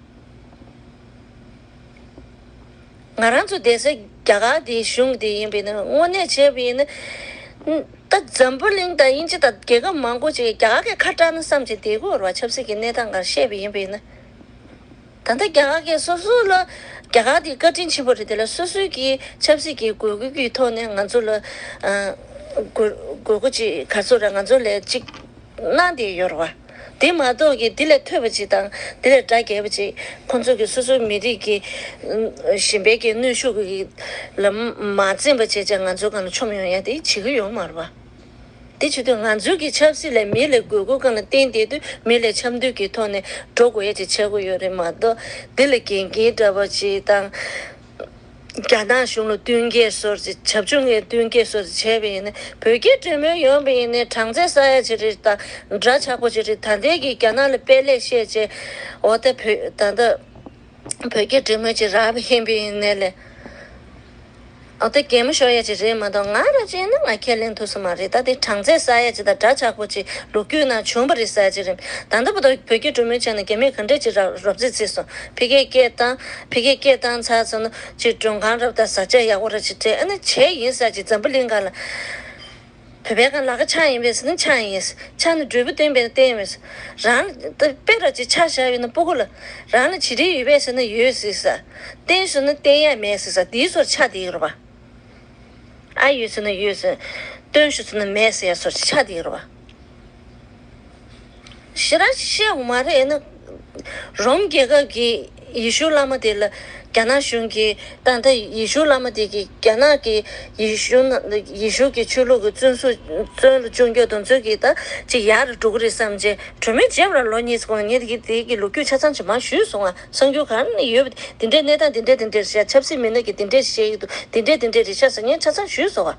ང་རང་ཚོ་བསྡད་སའི་རྒྱ་གར་དེའི་གཞུང་དེ་ཡིན་པས་ན། དངོས་གནས་བྱས་པ་ཡིན་ན། ད་འཛམ་བུ་གླིང་དང་དབྱིན་ཇི་དང་རྒྱལ་ཁབ་མང་པོ་ཅིག་རྒྱ་གར་གྱི་ཁ་གྲགས་ན་བསམ་བྱས་བསྡད་ཀྱི་ཡོད་རེད་བ། ཆབ་སྲིད་ཀྱི་གནས་སྟངས་སྒང་བཤད་པ་ཡིན་པས་ན། ད་ལྟ་རྒྱ་གར་གྱིས་སོ་སོ་ལ། རྒྱ་གར་དེ་བཀའ་དྲིན་ཆེན་པོ་རེད། དེ་ལ་སོ་སོའི་གི་ཆབ་སྲིད་ཀྱི་དགོས་མཁོ་གི་ཐོག་ནས་ང་ཚོ་ལ་ཨ་དགོས་དགོས་མཁོ་ཅིག་ག་ཚོད་རེད། ང་ཚོ་ལ་ཅིག་གནང་བསྡད་ཡོད་རེད་བ། དེ་མ་གཏོགས་ཀྱི་དེ་ལས་ཐོས་པ་ཅིག་དང་དེ་ལས་སྒྲ་བརྒྱབ་པ་ཅིག། ཁོང་ཚོ་གི་སོ་སོའི་མི་རིགས་ཀྱི་ཨ་གཞན་པའི་གི་གནོན་ཤུགས་ཀྱི་ལ་མ་འཛེམས་པ་བྱས་བྱས་ང་ཚོའི་སྒང་ལ་མཆོང་ཡོང་ཡ་དེ་བྱེད་ཀྱི་ཡོད་མ་རེད་བ། དེ་བྱེད་དུས་ང་ཚོའི་གི་ཆབ་སྲིད་ལ་མི་ལ་དགོས་མཁོ་སྒང་ལ་བརྟེན་བསྡད་དུས། མི་ལ་འཆམ་མཐུན་གྱི་ཐོག་ནས་འགྲོ་དགོས་ཡ་ཅིག་ཆགས་ཀྱི་ཡོད་རེད་མ་གཏོགས། དེ་ལ་འགན་འཁྱེར་འདྲ་པོ་ཅིག་དང་། རྒྱ་ནག་གཞུང་ལ་བསྟུན་མཁས་བཟོ་འདྲ་ཅིག། བྱབ་ཆུང་གིས་བསྟུན་མཁས་བཟོ་འདྲ་ཅིག་བྱས་པ་ཡིན་ན། བོད་རྒྱའི་གྲོས་མོལ་ཡོང་བ་ཡིན་ན། གྲངས་ཚད་བསགས་ཡ་ཅིག་རེད། ད་འདྲ་ཆགས་པོ་ཅིག་རེད། ད་ལྟའི་གི་རྒྱ་ནག་ལ་དཔེ་ལེགས་བཤད་བྱས། འོ་ད་བོད་ད་ལྟ་བོད་རྒྱའི་གྲོས་མོལ་ཅིག་རག་པ་ཡིན་པ་ཡིན་ནའི་ལས། འོ་ད་གད་མོ་ཤོར་ཡ་ཅིག་རེད་མ་གཏོགས། ང་རང་ཅིག་ཡིན་ན་ང་ཁས་ལེན་ཐུབ་ས་མ་རེད། ད་དེ་གྲངས་ཚད་བསགས་ཡ་ཅིག་དང་། འདྲ་ཆགས་པོ་ཅིག་ལོ་རྒྱུས་ནང་བྱུང་བ་རེད་ཟེར་ཡ་ཅིག་རེད། ད་ལྟ་བར་དུ་བོད་རྒྱའི་གྲོས་མོལ་བྱས་ནས་རྒྱ་མིས་ག་འདྲས་ཅིག་ར་རོབ་རྩིས་རྩིས་སོང་། ཕ་གིར་སྐད་བཏང་། ཕ་གིར་སྐད་བཏང་ཚར་སོང་ན་ཅིག་མགྲོན་ཁང་རབ་དང་བཟའ་བཅའ་ཡག་པོ་ར་ཅིག་སྤྲད། ཨ་ནི་བྱས་ཡིན་ཟེར་ཅིག། འཛམ་བུ་གླིང་སྒང་ལ། བོད་པའི་སྒང་ལ་ལ་ཁ་ཆགས་ཡིན་པས་ཟེར་ན་ཆགས་ཡིན། ཆགས་ན་འབྲས་བུ་བསྟན་པས་ན་བསྟན་ཡིན་པས། རང་ལ་དཔེ་ར་ཅིག་ཆ་བཞག་ཡོད་ན་སྤུ་གུ་ལ། རང་ལ་བྱེད་རིན་ཡོད་པས་ཟེར་ན་ཡོད་ཟེར་ས། བསྟན་ཟེར་ན་བསྟན་ཡ་མེད་ཟེར་ས། དེའི་ཚོར་ཆགས་བསྡད་ཡོད་རེད་པ། ཨ་ཡོད་ཟེར་ན་ཡོད་ཟེར། སྟོན་ཤོག་ཟེར་ན་མེད་ཟེར་ཡ་ཚོར་ཆགས་བསྡད་ཡོད་རེད་པ། ཞེ་དྲག་བཤད་འོང་མ་རེད་ན། རོམ་རྒྱལ་ཁབ་ཀྱི་ཡེ་ཤུ་བླ་མ་དེ་ལ་རྒྱ་ནག་གཞུང་གིས། ད་ལྟ་ཡེ་ཤུ་བླ་མ་དེ་གིས་རྒྱ་ནག་གི་ཡེ་ཤུ་ན་ཡེ་ཤུ་གི་ཆོས་ལུགས་ཀྱི་བཙོན་སོ་བཙོན་ལ་བཅུག་རྒྱུ་དེ་ཚོ་གིས་ད་ཅིག་ཡག་རུ་འགྲོ་གི་རེད་བསམ་བྱས་གྲོས་མོལ་བྱས་པ་ར་ལོ་གཉིས་སྔོན། ངས་དེ་གི་དེ་གི་ལོ་རྒྱུས་ཆ་ཚང་ཅིག་མར་ཞུས་སོང་ང་། གསར་འགྱུར་གང་ནས་ཡོད་པ། དེ་འདྲའི་གནས་སྟངས་དེ་འདྲ་དེ་འདྲ་བཤད། ཆབ་སྲིད་མི་སྣ་གིས་དེ་འདྲ་བཤད་ཀྱི་འདུག། དེ་འདྲ་དེ་འདྲ་རེད་ཤག་ཟེར་ངས་ཆ་ཚང་ཞུས་སོང་ང་།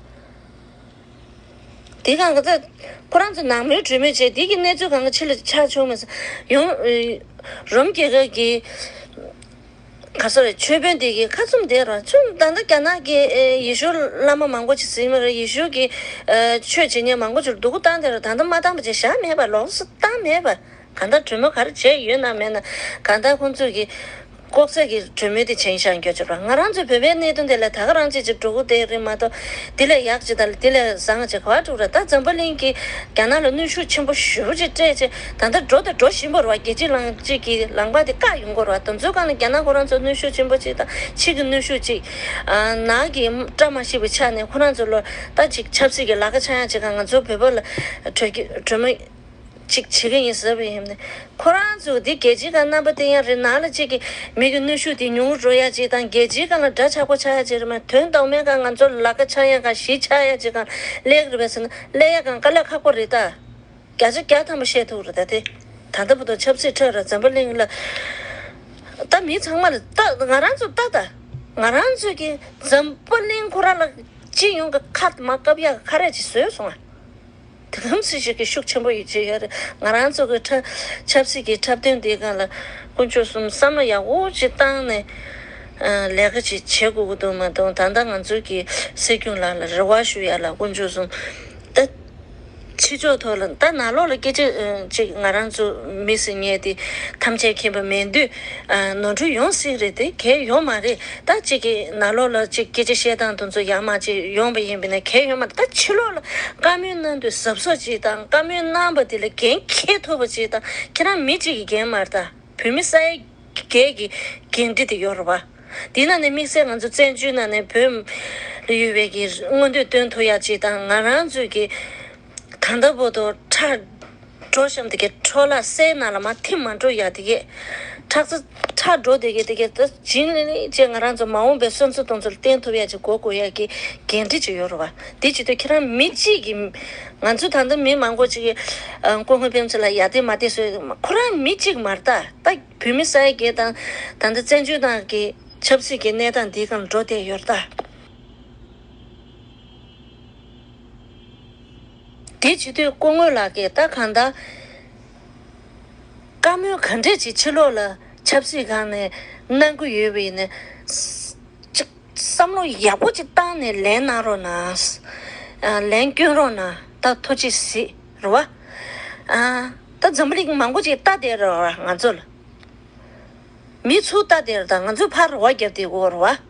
དེ་གང་ག་ད་ཁོ་རང་ཚོ་ནང་མོལ་གྲོས་མོལ་བྱས། དེ་གི་གནས་ཚུལ་གང་ག་ཕྱི་ལ་ཆགས་བྱུང་མ་སོང་། ཡང་རོམ་རྒྱལ་ཁབ་ཀྱི་ག་སོ་རེད། ཆོས་དཔོན་དེ་གི་ཁ་བཙུམ་བསྡད་ར། ཆུ་ད་ལྟ་རྒྱ་ནག་གི་ཨེ་ཡེ་ཤུ་བླ་མ་མང་པོ་ཅིག་ཟིན་མ་རེད། ཡེ་ཤུ་གི་ཨེ་ཆོས་བྱེད་མཁན་མང་པོ་ཅིག་སྡུག་པོ་བཏང་བསྡད་ར། ད་ལྟ་མ་བཏང་པ་ཅིག་བཞག་མེད་པ། ལོགས་སུ་བཏང་མེད་པ། གང་ལྟར་གྲོས་མོལ་ག་རེ་བྱས་ཡོད་ན་མེད་ན། གང་ལྟར་ཁོང་ཚོས་ཀྱི་ལྐོག་ཟ་གི་གྲོས་མོལ་དེ་བྱས་བཞག་འགྱོ་ཆོག་པ། ང་རང་ཚོའི་བོད་པའི་གནད་དོན་དེ་ལ་ད་ག་རང་ཅིག་ཅིག་འགྲོ་གི་བསྡད་རེད་མ་གཏོགས། དེ་ལས་ཡག་ཅིག་དང་དེ་ལས་བཟང་ཅིག་ག་པར་འགྲོ་ར། ད་འཛམ་བུ་གླིང་གི་རྒྱ་ནག་ལ་གནོན་ཤུགས་ཆེན་པོ་ཞེ་པོ་ཅིག་སྤྲད་བྱས། ད་ལྟ་འགྲོ་དང་འགྲོ་བཞིན་པ་རེད་བ། རྒྱལ་སྤྱིའི་ལང་ཅིག་གི་ལང་པ་དེ་བཀག་ཡོང་གི་རེད་བ། དེ་ཚོའི་སྒང་ལ་རྒྱ་ནག་ཁོ་རང་ཚོ་གནོན་ཤུགས་ཆེན་པོ་ཅིག་དང་ཕྱི་གི་གནོན་ཤུགས་ཅིག་ཨ་ནང་གི་བཀྲ་མ་ཤིས་པའི་ཆ་ནས་ཁོ་རང་ཚོ་ལ་ད་ཅིག་ཆབ་སྲིད་ཀྱི་ལ་ཁ་ཆགས་ཡ་ཅིག་གང་ང་ཚོ་བོད་པ་ལ་གྲོས་ཀྱི་གྲོས་མོལ་ཅིག་བྱེད་ཀྱི་ཡིན་ཟེར་བ་ཡིན་ནའི། ཁོ་རང་ཚོ་འདི་རྒྱལ་སྤྱིའི་སྒང་རྣམ་པ་བསྟན་ཡ་རེད། ནང་ལ་ཅིག་གི་མི་གི་གནོན་ཤུགས་དེ་ཉུང་རུ་འགྲོ་ཡ་ཅིག་དང་། རྒྱལ་སྤྱིའི་སྒང་ལ་འདྲ་ཆགས་པོ་ཆགས་ཡ་ཅིག་རེད་མ། དོན་དག་མེད་སྒང་ང་ཚོ་ལ་ཁ་ཆགས་ཡ་སྒང་གཞི་ཆགས་ཡ་ཅིག་སྒང་སླེབས་ཀྱི་རེད་པས་ཟེར་ན། སླེབས་ཡ་སྒང་དཀའ་ལས་ཁག་པོ་རེད་ད། བརྒྱ་ཆ་བརྒྱ་ཐམ་པ་བཤད་ཐུབ་རེད་ད་དེ། ད་ལྟ་བར་དུ་ཆབ་སྲིད་ཁྲོད་ར་འཛམ་བུ་གླིང་ལ། ད་མི་ཚང་མ་ལ་ད་ང་རང་ཚོ་ད་ད། ང་རང་ཚོ་གི་འཛམ་བུ་གླིང་ཁོ་ར་ལ་སྤྱི་ཡོངས་ཀྱི་ཁ་མ་བཀབ་ཡ་ག་རེ་ཅིག་བཟོས་སོང་ང་། དེ་གམ་སྲིད་ཞིག་གི་ཤུགས་ཆེན་པོ་ཡོད་ཅིག་ཡོད་རེད། ང་རང་ཚོ་གི་འཁྲབ་ཆབ་སྲིད་ཀྱི་འཁྲབ་སྟོན་འདིའི་སྒང་ལ་དཀོན་མཆོག་གསུམ་བསམ་བློ་ཡག་པོ་ཅིག་བཏང་ནས་ཨ་ལས་ཀ་ཅིག་བྱེད་དགོས་ཀྱི་འདུག་མ་གཏོགས། ད་ལྟ་ང་ཚོའི་གི་སྲིད་སྐྱོང་ལགས་ལ་རེ་བ་ཞུ་ཡ་ལ་དཀོན་མཆོག་གསུམ་ད་ཕྱི་ཕྱོགས་ཐོག་ལ་ད་ནང་ལོགས་ལ་སྐད་ཆ་ཨ་ཅིག་ང་རང་ཚོ་མི་ཟེར་མཁན་དེ་ཐམས་ཅད་མཁྱེན་པ་མེད་དུས་ཨ་ནོར་འཁྲུལ་ཡོང་སྲིད་རེད། དེ་གལ་ཡོད་མ་རེད། ད་གཅིག་གི་ནང་ལོགས་ལ་གཅིག་སྐད་ཆ་བཤད་སྟངས་དེ་ཚོ་ཡག་མ་གཅིག་ཡོང་པ་ཡིན་པ་ན་གལ་ཡོད་མ་རེད། ད་ཕྱི་ལོགས་ལ་བཀའ་མོལ་གནང་དུས་གཟབ་གཟབ་གཅིག་དང་། བཀའ་མོལ་གནང་པ་དེ་ལ་འགན་འཁྱེར་ཐུབ་པ་གཅིག་དང་། ཁྱེད་རང་མི་གཅིག་གི་འགན་མ་རེད། ད་བོད་མི་ས་ཡ་བརྒྱད་ཀྱི་འགན་འཁྲི་དེ་ཡོད་རེད་བ། དེ་ནང་ནས་དམིགས་བསལ་ང་ཚོ་བཙན་བྱོལ་ནང་ནས་བོད་ལ་ཡོད་པའི་གི་མངོན་འདོད་སྟོན་ཐུབ་ཡག་གཅིག་དང་། ང་རང་ཚོའི་གི་ད་ལྟ་བར་དུ་ཁྲག་དྲོ་བཞིན་དེ་གའི་འཕྲོ་བརླག་སའི་ནང་ལ་མར་ཐིམ་མ་འགྲོ་ཡག་དེ་གའི་ཁྲག་རྩ་ཁྲག་འགྲོ་དེ་གའི་དེ་གའི་ད་བྱིན་ལེན་བྱས་ང་རང་ཚོ་མ་འོངས་པའི་སོན་རྩ་དེ་ཚོ་ལ་བརྟེན་ཐུབ་ཡག་ཅིག་དགོས་དགོས་ཡག་གི་འགན་འཁྲི་ཅིག་ཡོད་རེད་བ། དེ་བྱེད་དུས་ཁྱེད་རང་མི་གཅིག་གིས། ང་ཚོ་ད་ལྟ་མི་མང་པོ་ཅིག་གིས་ཨ་སྐུ་ངོ་སྤེན་པ་ཚེ་ལགས་ཡར་བསྟན་མར་བསྟན་ཟེར། ཁོ་རང་མི་གཅིག་མ་རེད། ད་ད་བོད་མི་ས་ཡ་བརྒྱད་དང་ད་ལྟ་བཙན་བྱོལ་ནང་གི་ཆབ་སྲིད་ཀྱི་གནས་སྟངས་འདིའི་སྒང་འགྲོ་བསྡད་ཡོད་རེད་ད། དེ་བྱེད་དུས་སྐུ་ངོ་ལགས་ཀྱིས་ད་གང་ལྟར་བཀའ་མོལ་ག་འདྲས་ཅིག་ཕྱི་ལོགས་ལ་ཆབ་སྲིད་སྒང་ནས་གནང་གི་ཡོད་པ་ཡིན་ན། ཅིག་བསམ་བློ་ཡག་པོ་ཅིག་བཏང་ནས་ལན་གནང་རོགས་གནང་། ཨ་ལན་སྐྱོན་རོགས་གནང་། ད་ཐུགས་རྗེ་གཟིགས་རེད་བ། ཨ་ད་འཛམ་བུ་གླིང་མང་པོ་ཅིག་ལྟ་བསྡད་རེད་བ་ང་ཚོ་ལ། མི་ཚུར་ལྟ་བསྡད་རེད། ད་ང་ཚོ་ཕར་རེ་བ་བརྒྱབ་བསྡད་ཡོད་རེད་བ།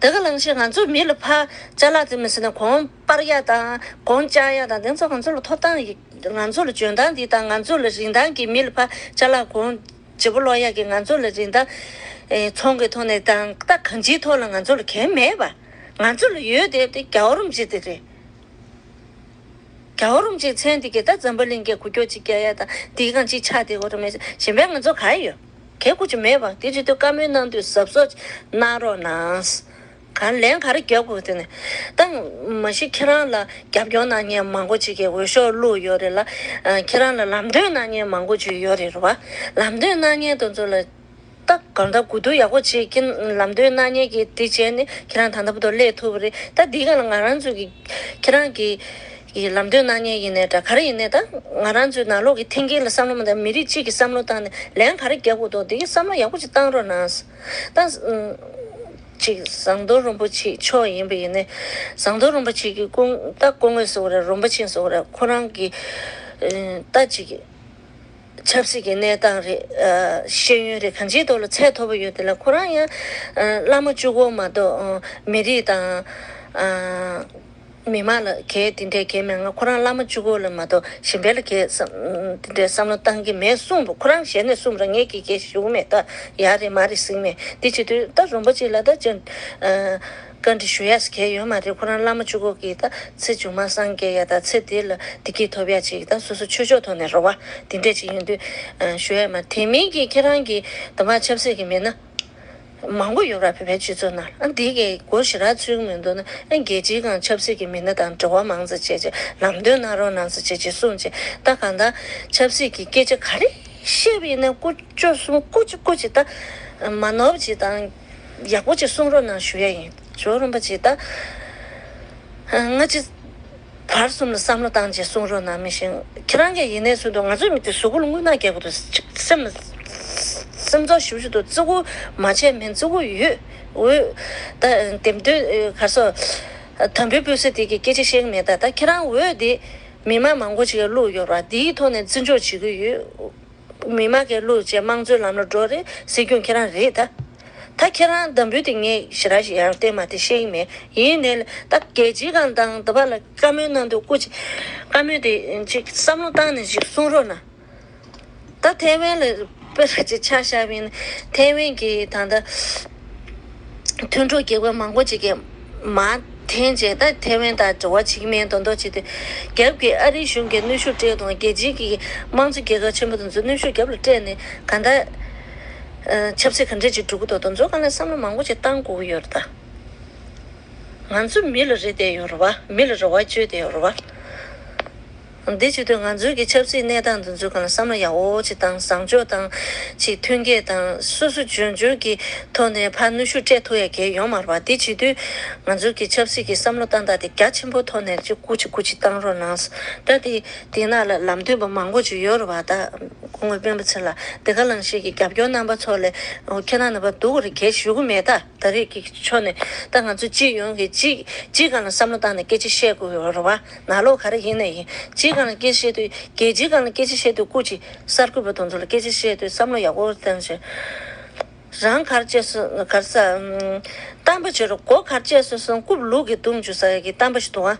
དེ་ག་ལང་ཤེ་ང་ཚོ་མི་ལ་ཕར་ཅ་ལག་དེ་མི་ཟེར་ན་གོང་སྤར་ཡག་དང་གོང་བཅག་ཡག་དང་དེ་ཚོ་ང་ཚོ་ལ་ཐོབ་ཐང་ཡོད། ང་ཚོ་ལ་འཇོན་ཐང་འདི་དང་ང་ཚོ་ལ་རིན་ཐང་གི་མི་ལ་ཕར་ཅ་ལག་གོང་ལྗིད་པོ་སློག་ཡག་གི་ང་ཚོ་ལ་རིན་ཐང་ཨེ་ཚོང་གི་ཐོག་ནས་དང་ད་གང་ཅིའི་ཐོག་ལ་ང་ཚོ་ལ་གལ་མེད་པ། ང་ཚོ་ལ་ཡོད་དེ་དེ་རྒྱལ་བ་རིན་པོ་ཆེ་དེ་རེད། རྒྱལ་བ་རིན་པོ་ཆེའི་མཚན་དེ་གས་ད་འཛམ་བུ་གླིང་གི་འགུལ་སྐྱོད་ཅིག་རྒྱག་ཡ་དང་དེའི་སྒང་ཅིག་ཆགས་བསྡད་ཡོད་རེད། མེད་གཞན་པའི་ང་ཚོ་ག་ཡོད། གལ་ཁུར་ཅིག་མེད་པ། དེ་བྱེད་དུས་བཀའ་མོལ་གནང་དུས་གཟབ་གཟབ་གནང་རོགས་གནང་། གང་ལན་ག་རེ་རྒྱབ་དགོས་དེ་ནས་ད་མ་གཞི་ཁྱེད་རང་ལ་རྒྱབ་སྐྱོར་གནང་མཁན་མང་པོ་ཅིག་གིས་འོས་ཤོག་བླུགས་ཡོད་རེད་ལ། ཨ་ཁྱེད་རང་ལ་ལམ་སྟོན་གནང་མཁན་མང་པོ་ཅིག་ཡོད་རེད་རེད་བ། ལམ་སྟོན་གནང་མཁན་དེ་ཚོ་ལ། ད་གང་ལྟར་གོ་བསྡུར་ཡག་པོ་བྱེད་ཀྱིན་ལམ་སྟོན་གནང་མཁན་གྱིས་དེ་བྱས་ནས་ཁྱེད་རང་ད་ལྟ་བར་དུ་སླེབས་ཐུབ་པ་རེད། ད་འདི་ག་ལ་ང་རང་ཚོ་གི་ཁྱེད་རང་གི་གི་ལམ་སྟོན་གནང་མཁན་ཡིན་ནའི་འདྲ་ག་རེ་ཡིན་ནའི་ད་ང་རང་ཚོའི་ནང་ལོགས་ཀྱི་འཐེན་འཁྱེར་ལ་བསམ་བློ་མ་བཏང་མི་རིགས་གཅིག་གི་བསམ་བློ་བཏང་ནས་ལན་ག་རེ་རྒྱག་དགོས་འདུག་འདི་གི་བསམ་བློ་ཡག་པོ་ཅིག་བཏང་རོགས་གནང་། ད་ཅིག་ཟམ་གདོང་རིན་པོ་ཆེ་མཆོག་ཡིན་པ་ཡིན་ནའི་ཟམ་གདོང་རིན་པོ་ཆེ་གི་སྐུ་ད་སྐུ་ངོ་ཟེར་བ་རེད། རིན་པོ་ཆེ་ཟེར་བ་རེད། ཁོ་རང་གི་ད་ཅིག་ཆབ་སྲིད་ཀྱི་གནས་སྟངས་རེད། ཨ་ཤེས་ཡོན་རེད། གང་ཅིའི་ཐོག་ལ་ཚད་མཐོ་པོ་ཡོད། དེ་ལ་ཁོ་རང་ཡང་ཨ་བླ་མ་གཅིག་པོ་མ་གཏོགས་ཨ་མི་རིགས་དང་ཨ་མི་མང་ལ་གལ་དེ་འདྲའི་གལ་མེད། ང་ཁོ་རང་བླ་མ་གཅིག་པོ་ལ་མ་གཏོགས་གཞན་པ་ལ་གལ་བསམ་དེ་འདྲའི་བསམ་བློ་བཏང་གི་མེད་གསུངས་པ། ཁོ་རང་ཞལ་ནས་གསུངས་པ་རེད། ངས་ཀྱིས་གལ་ཞུ་གི་མེད། ད་ཡག་རེད་མ་རེད་ཟེར་གི་མེད། དེ་བྱེད་དུས་ད་རིན་པོ་ཆེ་ལ་ད་ཅི་ཨ། བཀའ་འདྲི་ཞུ་ཡས་གལ་ཡོད་མ་རེད། ཁོ་རང་བླ་མ་གཅིག་པོ་གིས་ད་ཚེ་མཇུག་མ་སངས་རྒྱས་ཡ་ད་ཚེ་འདི་ལ་བདེ་སྐྱིད་ཐོབ་ཡ་ཅིག་ད་སོ་སོ་ཆོས་ཕྱོགས་ཐོག་ནས་རེད་བ། དེ་འདྲས་ཅིག་ཡིན་དུས་ཨ་ཞུ་ཡས་མ། དེ་མིན་གྱི་ཁྱེད་རང་གི་དུ་མ་ཆབ་སྲིད་ཀྱི་མི་སྣ་མང་པོ་ཡོད་ར། བོད་པའི་སྤྱི་ཚོགས་ནང་ཨ་འདི་གའི་མགོ་ཞེ་དྲག་ཚོས་ཀྱི་མི་འདུག་ན་ཨ་རྒྱལ་སྤྱིའི་སྒང་ཆབ་སྲིད་ཀྱི་མི་སྣ་དང་འབྲེལ་བ་མང་ཙམ་བྱས་བྱས་ལམ་སྟོན་གནང་རོགས་གནང་ཙམ་བྱས་བྱས་གསུངས་བྱས། ད་གང་ལྟར་ཆབ་སྲིད་ཀྱི་སྐད་ཆ་ག་རེ་བཤད་པ་ཡིན་ན་ཀུ་ཅོ་གསུམ་ཀུ་ཅི་ཀུ་ཅི་ད་མ་ནོར་བ་ཅིག་དང་། ཡག་པོ་ཅིག་གསུང་རོགས་གནང་ཞུ་ཡ་ཡིན། ཇོ་རིན་པོ་ཆེ་ད། ང་ཅི་བར་གསུམ་ལ་བསམ་བློ་བཏང་བྱས་གསུང་རོགས་གནང་། མི་ཤེས། ཁྱེད་རང་གིས་ཡིན་ནའི་ཟེར་དུས་ང་ཚོའི་མི་དེ་གཟུགས་པོ་ལ་རྔུལ་ནག་རྒྱག་གི་འདུག་སེམས་སེམས་ཚོར་ཞེ་པོ་ཅིག་འདུག་བརྩི་བཀུར་མ་བྱས་མིན། བརྩི་བཀུར་ཡོད། འོས་ད་འདེམས་ཐོན་ག་རེ་ཟེར། དམ་འབུལ་སྤོས་ཚེ་དེ་གི་སྐད་ཆ་བཤད་ཀྱི་མེད། ད་ད་ཁྱེད་རང་འོས་དེ་མི་མང་མང་པོ་ཅིག་གིས་བླུགས་ཡོད་ར། དེའི་ཐོག་ནས་བརྩི་འཇོག་བྱེད་ཀྱི་ཡོད། མི་མང་གིས་བླུགས་བྱས་དམངས་གཙོའི་ལམ་ལ་འགྲོ་རེད། སྲིད་སྐྱོང་ཁྱེད་རང་རེད་ད། ད་ཁྱེད་རང་དམ་འབུལ་དེ་ངས་ཞེ་དྲག་ཞིག་ཡང་བསྟན་མ་དེ་བཤད་ཀྱི་མེད། ཡིན་ནའི་ད་རྒྱལ་སྤྱིའི་སྒང་དང་དེ་བ་ལ་བཀའ་མོལ་གནང་དུས་སྐུ་མཁྱེན། བཀའ་མོལ་དེ་ཅིག་བསམ་བློ་བཏང་ནས་ཅིག་གསུང་རོགས་གནང་། ད་ཐའེ་ཝན་ལ་དཔེ་ར་ཅིག་ཆ་བཞག་པ་ཡིན་ན་ཐའེ་ཝན་གྱི་ད་ལྟ། མཐུན་གྲོགས་རྒྱལ་ཁབ་མང་པོ་ཅིག་གིས་མར་འཐེན་བྱས་ད་ཐའེ་ཝན་དང་འབྲེལ་བ་བྱེད་ཀྱི་མེད་མདོག་མདོག་བྱེད་དུས། རྒྱབ་ཀྱི་ཨ་རིའི་གཞུང་གིས་གནོན་ཤུགས་སྤྲད་དང་། རྒྱལ་སྤྱིའི་གི་དམངས་གཙོ་རྒྱལ་ཁབ་ཆེན་པོ་དེ་ཚོས་གནོན་ཤུགས་རྒྱབ་ལ་སྤྲད་ནས་གང་ལྟར་ཨ་ཆབ་སྲིད་ག་འདྲས་ཅིག་འགྲོ་གི་འདུག་དེ་ཚོའི་སྒང་ལ་བསམ་བློ་མང་པོ་ཅིག་བཏང་དགོས་ཀྱི་ཡོད་རེད་ད། ང་ཚོ་མི་ལ་རེ་བསྡད་ཡོད་རེད་བ། མི་ལ་རེ་བ་བཅོལ་བསྡད་ཡོད་རེད་བ། འདི་བྱེད་དུས་ང་ཚོའི་གི་ཆབ་སྲིད་གནས་སྟངས་འདི་ཚོའི་སྒང་ལ་བསམ་བློ་ཡག་པོ་ཅིག་བཏང་། བཟང་ཕྱོགས་དང་ཅིག་མཐུན་རྐྱེན་དང་སོ་སོ་འབྱོར་འབྱོར་གྱི་ཐོག་ནས་ཕར་གནོན་ཤུགས་སྤྲད་ཐུབ་ཡ་གལ་ཡོད་མ་རེད་པ། འདི་བྱེད་དུས་ང་ཚོའི་གི་ཆབ་སྲིད་ཀྱི་བསམ་བློ་བཏང་སྟངས་དེ་རྒྱ་ཆེན་པོའི་ཐོག་ནས་ཅིག་སྐུ་མཁྱེན་སྐུ་མཁྱེན་བཏང་རོགས་གནང་། ད་དེ་དེ་ནང་ལ་ལམ་སྟོན་པ་མང་པོ་ཅིག་ཡོད་རེད་པ། ད་སྐུ་ངོ་སྤེན་པ་ཚེ་ལགས་དེ་ག་ལང་ཤེས་ཀྱི་རྒྱབ་སྐྱོར་རྣམ་པ་ཚོ་ལ་ཁྱེད་རང་རྣམ་པ་སྡུག་རེ་གལ་ཞུ་གི་མེད། ད་ད་རེས་ཀྱི་ཕྱོགས་ནས་ད་ང་ཚོ་སྤྱི་ཡོངས་ཀྱི་སྤྱི་སྤྱིའི་སྒང་ལ་བསམ་བློ་བཏང་ནས་སྐད་ཆ་བཤད་དགོས་ཡོད་རེད་བ། ནང་ལོགས་ག་རེ་ཡིན་ནའི་ཡིན། སྤྱིའི་སྒང་ལ་སྐད་ཆ་བཤད་དུས་རྒྱལ་སྤྱིའི་སྒང་ལ་སྐད་ཆ་བཤད་དུས་སྐུ་མཁྱེན་གསར་འགོད་པ་དེ་ཚོ་ལ་སྐད་ཆ་བཤད་དུས་བསམ་བློ་ཡག་པོ་བཏང་བྱས། རང་ག་རེ་བྱས་སོང་ག་རེ་ཟ། ཨམ། གཏམ་པ་བྱེད་རོགས། མགོ་ག་རེ་བྱས་སོང་སོང་རྐུབ་ལུག་གིས་བརྡུངས་བཅུག་ས་ཡ་གི་གཏམ་པ་ཞིག་འདུག་ཨ།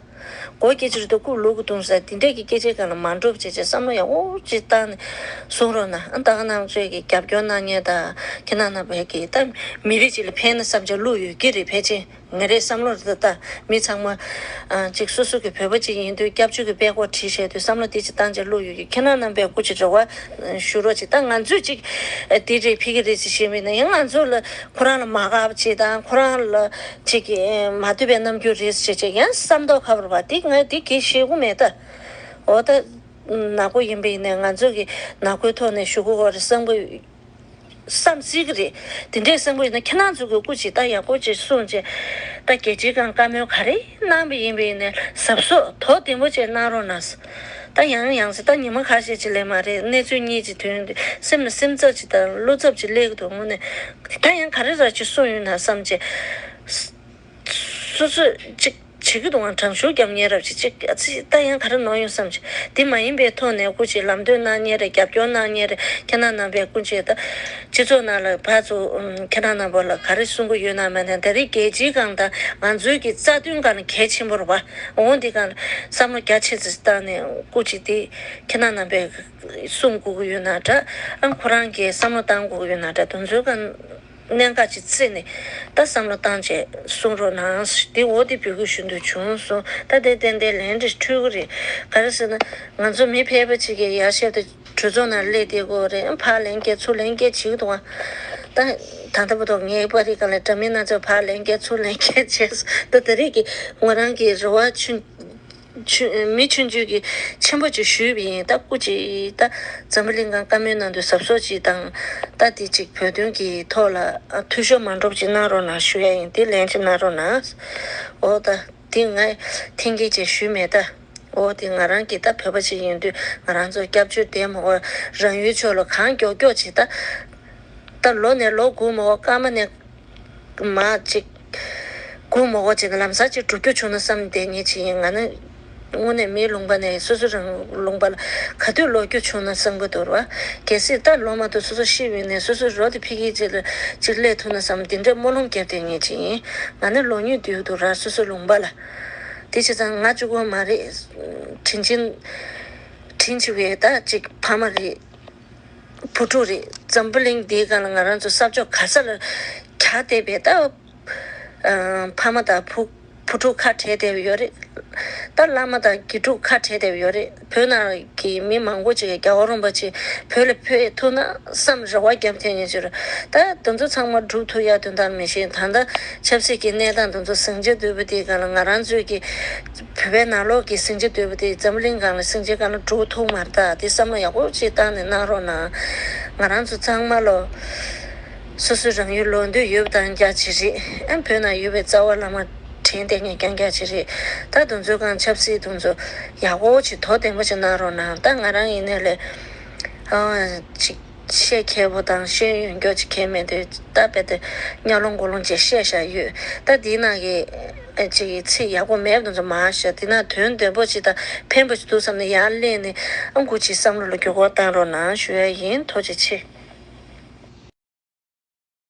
མགོ་སྐད་ཆ་རེད་འདུག་རྐུབ་ལུག་གིས་བརྡུངས་ས་དེ་འདྲས་ཀྱི་སྐད་ཆའི་སྒང་ལ་མ་འགྲོ་བྱས་བྱས་བསམ་བློ་ཡག་པོ་ཅིག་བཏང་ནས་གསུང་རོགས་གནང་། ཨ། ད་ག་ནང་ཚོས་ཀྱི་རྒྱབ་སྐྱོར་གནང་མཁན་དང་ཁྱེད་རང་རྣམ་པས་ཀྱི་ད་མི་རིགས་གཅིག་ལ་ཕན་ན་བསམ་བྱས་བླུགས་ཡོད་ཀྱི་རེད། ཕལ་ཆེར་ངའི་བསམ་བློ་རེད། ད་མི་ཚང་མ་ཨ་ཅིག་སོ་སོ་གི་བོད་པ་ཅིག་ཡིན་དུས་སྐྱབས་བཅོལ་གྱི་དཔེ་ཁོག་བྲིས་བྱས་དུས་བསམ་བློ་དེ་ཅིག་བཏང་བྱས་བླུགས་ཡོད་ཀྱི། ཁྱེད་རང་རྣམ་པས་སྐུ་མཁྱེན་རེ་བ་ཞུ་རོགས་ཅིག་ད་ང་ཚོས་ཅིག་དེ་རེད་ཕ་གི་རེད་ཅིག་ཤེས་མིན་ན་ཡང་ང་ཚོ་ལ་ཁོ་རང་ལ་མ་དགའ་བ་ཅིག་དང་ཁོ་རང་ལ་ཅིག་གི་མ་འདོད་པའི་རྣམ་འགྱུར་རེད་ཟེར་བྱས་ཡང་བསམ་མདོག་ཁ་པོ་རེད་པ། དེ་ང་དེ་གི་ཤེས་གི་མེད་ད། འོ་ད་ནག་པོ་ཡིན་པ་ཡིན་ནའི་ང་ཚོ་གི་ནག་པོའི་ཐོག་ནས་ཞུ་གི་ཡོད་རེད་བསམ་གི་བསམ་སྲིད་གི་རེད། དེ་འདྲས་བསམ་གི་ཡོད་ན་ཁྱེད་རང་ཚོ་གི་སྐུ་མཁྱེན་ད་ཡག་པོ་ཅིག་གསུངས་བྱས་ད་རྒྱལ་སྤྱིའི་སྒང་བཀའ་མོལ་ག་རེ་གནང་བ་ཡིན་པ་ཡིན་ནའི་གཟབ་གཟབ་དོ་བདེ་པོ་ཅིག་གནང་རོགས་གནང་། ད་ཡང་ཡང་ཟེར་ད་ཉི་མ་ཁ་ཤས་ཅིག་ལས་མ་རེད། གནས་ཚུལ་གཉིས་ཅིག་ཐོན་དུས་སེམས་ལ་སེམས་འཚབ་ཅིག་དང་བློ་འཚབ་ཅིག་སླེབས་གི་འདུག་དངོས་གནས་ད་ཡང་ག་རེ་ར་ཅིག་གསུངས་ཡོད་ན་བསམ་བྱས། སོ་སོས་ཅིག་བྱེད་ཀྱི་འདུག་ཨང་། དྲང་ཤུགས་རྒྱབ་མཁན་རབ་ཅིག་ཅིག་ཨ་ཙི་ད་ཡང་ག་རེ་ནོར་ཡོང་བསམ་བྱས། དེ་མ་ཡིན་པའི་ཐོག་ནས་སྐུ་མཁྱེན་ལམ་སྟོན་གནང་མཁན་རེད། རྒྱབ་སྐྱོར་གནང་མཁན་རེད། ཁྱེད་རང་རྣམ་པས་སྐུ་མཁྱེན་ད་སྤྱི་ཚོགས་ནང་ལ་ཕར་ཚུར་ཨམ་ཁྱེད་རང་རྣམ་པ་ལ་ག་རེ་གསུང་གི་ཡོད་ན་མེད་ན་ད་རེས་རྒྱལ་སྤྱིའི་སྒང་དང་ང་ཚོའི་གི་རྩ་དོན་སྒང་ལ་གལ་ཆེན་པོ་རེད་པ། འོ་འདི་སྒང་ལ་བསམ་བློ་རྒྱ་ཆེ་ཙམ་བཏང་ནས་སྐུ་མཁྱེན་དེ་ཁྱེད་རང་རྣམ་པས་གསུང་དགོས་ཀྱི་ཡོད་ན་འདྲ། ཨ་ཁོ་རང་གིས་བསམ་བློ་བཏང་དགོས་ཀྱི་ཡོད་ན་འདྲ། དེ་ཚོའི་སྒང་གནད་འགག་ཅིག་བརྩིས་ནས་ད་བསམ་བློ་བཏང་བྱས་གསུང་རོགས་གནང་། དེ་འོ་དེ་འབོད་སྐུལ་ཞུ་འདོད་བྱུང་སོང་། ད་དེ་ཏན་ཏན་ལན་འདི་འཕྲོད་ཀྱི་རེད། ག་རེ་ཟེར་ན་ང་ཚོ་མི་ཕལ་པ་ཅིག་གིས་ཡར་བཤད་དེ་གྲོས་ཚོགས་ནང་སླེབས་བསྡད་ཀྱི་ཡོད་རེད། ཕར་ལན་བརྒྱབ་ཚུར་ལན་བརྒྱབ་བྱེད་ཀྱི་འདུག་ཨ། ད་ད་ལྟ་བར་དུ་ངའི་པར་རིས་སྒང་ལ་འདྲ་མིན་སྣ་ཚོགས་ཕར་ལན་བརྒྱབ་ཚུར་ལན་བརྒྱབ་བྱས་སོང་། ད་ད་རེས་ཀྱི་ང་རང་གི་རེ་བ་ཆུང་ཆུང་མི་ཆུང་ཆུང་གི་ཆེན་པོ་ཅིག་ཞུས་པ་ཡིན། ད་སྐུ་མཁྱེན་ད་འཛམ་བུ་གླིང་སྒང་བཀའ་མོལ་གནང་དུས་གཟབ་གཟབ་ཅིག་དང་། ད་དེ་ཅིག་བོད་དོན་གྱི་ཐོག་ལ་ཨ་འཐུས་ཤོར་མ་འགྲོ་ཅིག་གནང་རོགས་གནང་ཞུ་ཡ་ཡིན། དེ་ལན་ཅིག་གནང་རོགས་གནང་། འོ་ད་དེ་ངས་འཐེན་འཁྱེར་ཅིག་ཞུས་མེད་ད། འོ་དེ་ང་རང་གི་ད་བོད་པ་ཅིག་ཡིན་དུས་ང་རང་ཚོ་སྐྱབས་བཅོལ་བསྡད་མ་དགོས། རང་ཡུལ་ཕྱོགས་ལ་གང་མགྱོགས་མགྱོགས་ཅིག་ད་ད་ལོ་ནས་ལོ་སྒུག་མ་དགོས། སྐར་མ་ནས་མ་ཅིག་སྒུག་མ་དགོས་བྱས་ན་ལམ་སང་ཅིག་འགྲུབ་རྒྱུ་བྱུང་ན་བསམ་བསྡད་མཁན་ཅིག་ཡིན། ང་ནི་དངོས་གནས་མིའི་ལུང་པ་ནས་སོ་སོ་རང་ལུང་པ་ལ་ག་དུས་ལོག་རྒྱུ་བྱུང་ན་བསམ་གྱི་འདུག་ར། གལ་སྲིད་ད་ལོ་མ་གཏོགས་སོ་སོ་ཤི་བའི་ནས་སོ་སོའི་རོ་དེ་ཕ་གིར་ཅིག་ལ་ཅིག་སླེབས་ཐུབ་ན་བསམ་འདི་འདྲའི་སྨོན་ལམ་བརྒྱབ་བསྡད་མཁན་ཅིག་ཡིན། ང་ནི་ལོ་ཉུང་དུས་འདུག་ར་སོ་སོའི་ལུང་པ་ལ། དེ་བྱས་ཙང་ང་གཅིག་པོ་མ་རེད། དྲིན་ཆེན་དྲིན་ཆེ་བའི་ད་ཅིག་ཕ་མ་རེད། བུ་ཕྲུག་རེད། འཛམ་བུ་གླིང་འདིའི་སྒང་ལ་ང་རང་ཚོ་ས་ཕྱོགས་ག་ས་ལ་གྱར་བསྡད་པའི་ད་ཨ་ཕ་མ་དང་བུ་བུ་ཕྲུག་ཁ་བྲལ་བསྡད་པ་ཡོད་རེད། ད་བླ་མ་དང་དགེ་ཕྲུག་ཁ་བྲལ་བསྡད་པ་ཡོད་རེད། བོད་ནང་གི་མི་མང་པོ་ཅིག་གིས་རྒྱལ་བ་རིན་པོ་ཆེ་བོད་ལ་ཕེབས་ཐུབ་ན་བསམ་རེ་བ་བརྒྱབ་བསྡད་མཁན་ཅིག་རེད། ད་དེ་ཚོ་ཚང་མ་འགྲུབ་ཐུབ་ཡ་དོན་དག་མི་ཤེས། ད་ལྟ་ཆབ་སྲིད་ཀྱི་གནས་སྟངས་དེ་ཚོ་ཟིང་ཆ་དོད་པོ་དེའི་སྒང་ལ་ང་རང་ཚོའི་གི་བོད་པའི་ནང་ལོགས་ཀྱི་ཟིང་ཆ་དོད་པོ་དེ་འཛམ་གླིང་སྒང་ལ་ཟིང་ཆའི་སྒང་ལ་འགྲོ་ཐུབ་མ་རེད། ད་དེ་བསམ་བློ་ཡག་པོ་ཅིག་བཏང་ནས་གནང་རོགས་གནང་། ང་རང་ཚོ་ཚང་མ་ལོ་སོ་སོའི་རང་ཡུལ་ལོག་འདོད་ཡོད་པ་རྐྱང་རྐྱང་ཅིག་རེད། ཨ་བོད་ནང་ཡོད་པའི་རྩ་བ་བླ་མ་དྲན་བསྡད་མཁན་རྐྱང་རྐྱང་ཅིག་རེད། ད་དེ་ཚོའི་སྒང་ཆབ་སྲིད་དེ་ཚོ་ཡག་པོ་ཅིག་དོ་བདེ་པོ་ཅིག་གནང་རོགས་གནང་། ད་ང་རང་ཡིན་ནའི་ལས་ཨ་ཅིག་བཤད་མཁས་པོ་དང་བཤད་ཡོན་མགྱོགས་ཅིག་མཁན་མེད་དུས་ད་དཔེ་དེ་གཉའ་ལོང་མགོ་ལོང་བཅས་བཤད་བཞག་ཡོད། ད་འདི་ནང་གི་ཨ་ཅིག་ཚིག་ཡག་པོ་མེད་པ་དེ་ཚོ་མར་བཞག་འདི་ནང་དོན་བདེན་པོ་ཅིག་དང་ཕན་པོ་ཅིག་འདུག་བསམ་ནས་ཡར་གླེང་ནས་ཨ་འགོ་ཅིག་བསམ་བློ་ལ་འགྱུར་བ་བཏང་རོགས་གནང་ཞུ་ཡ་ཡིན། ཐུགས་རྗེ་ཆེ།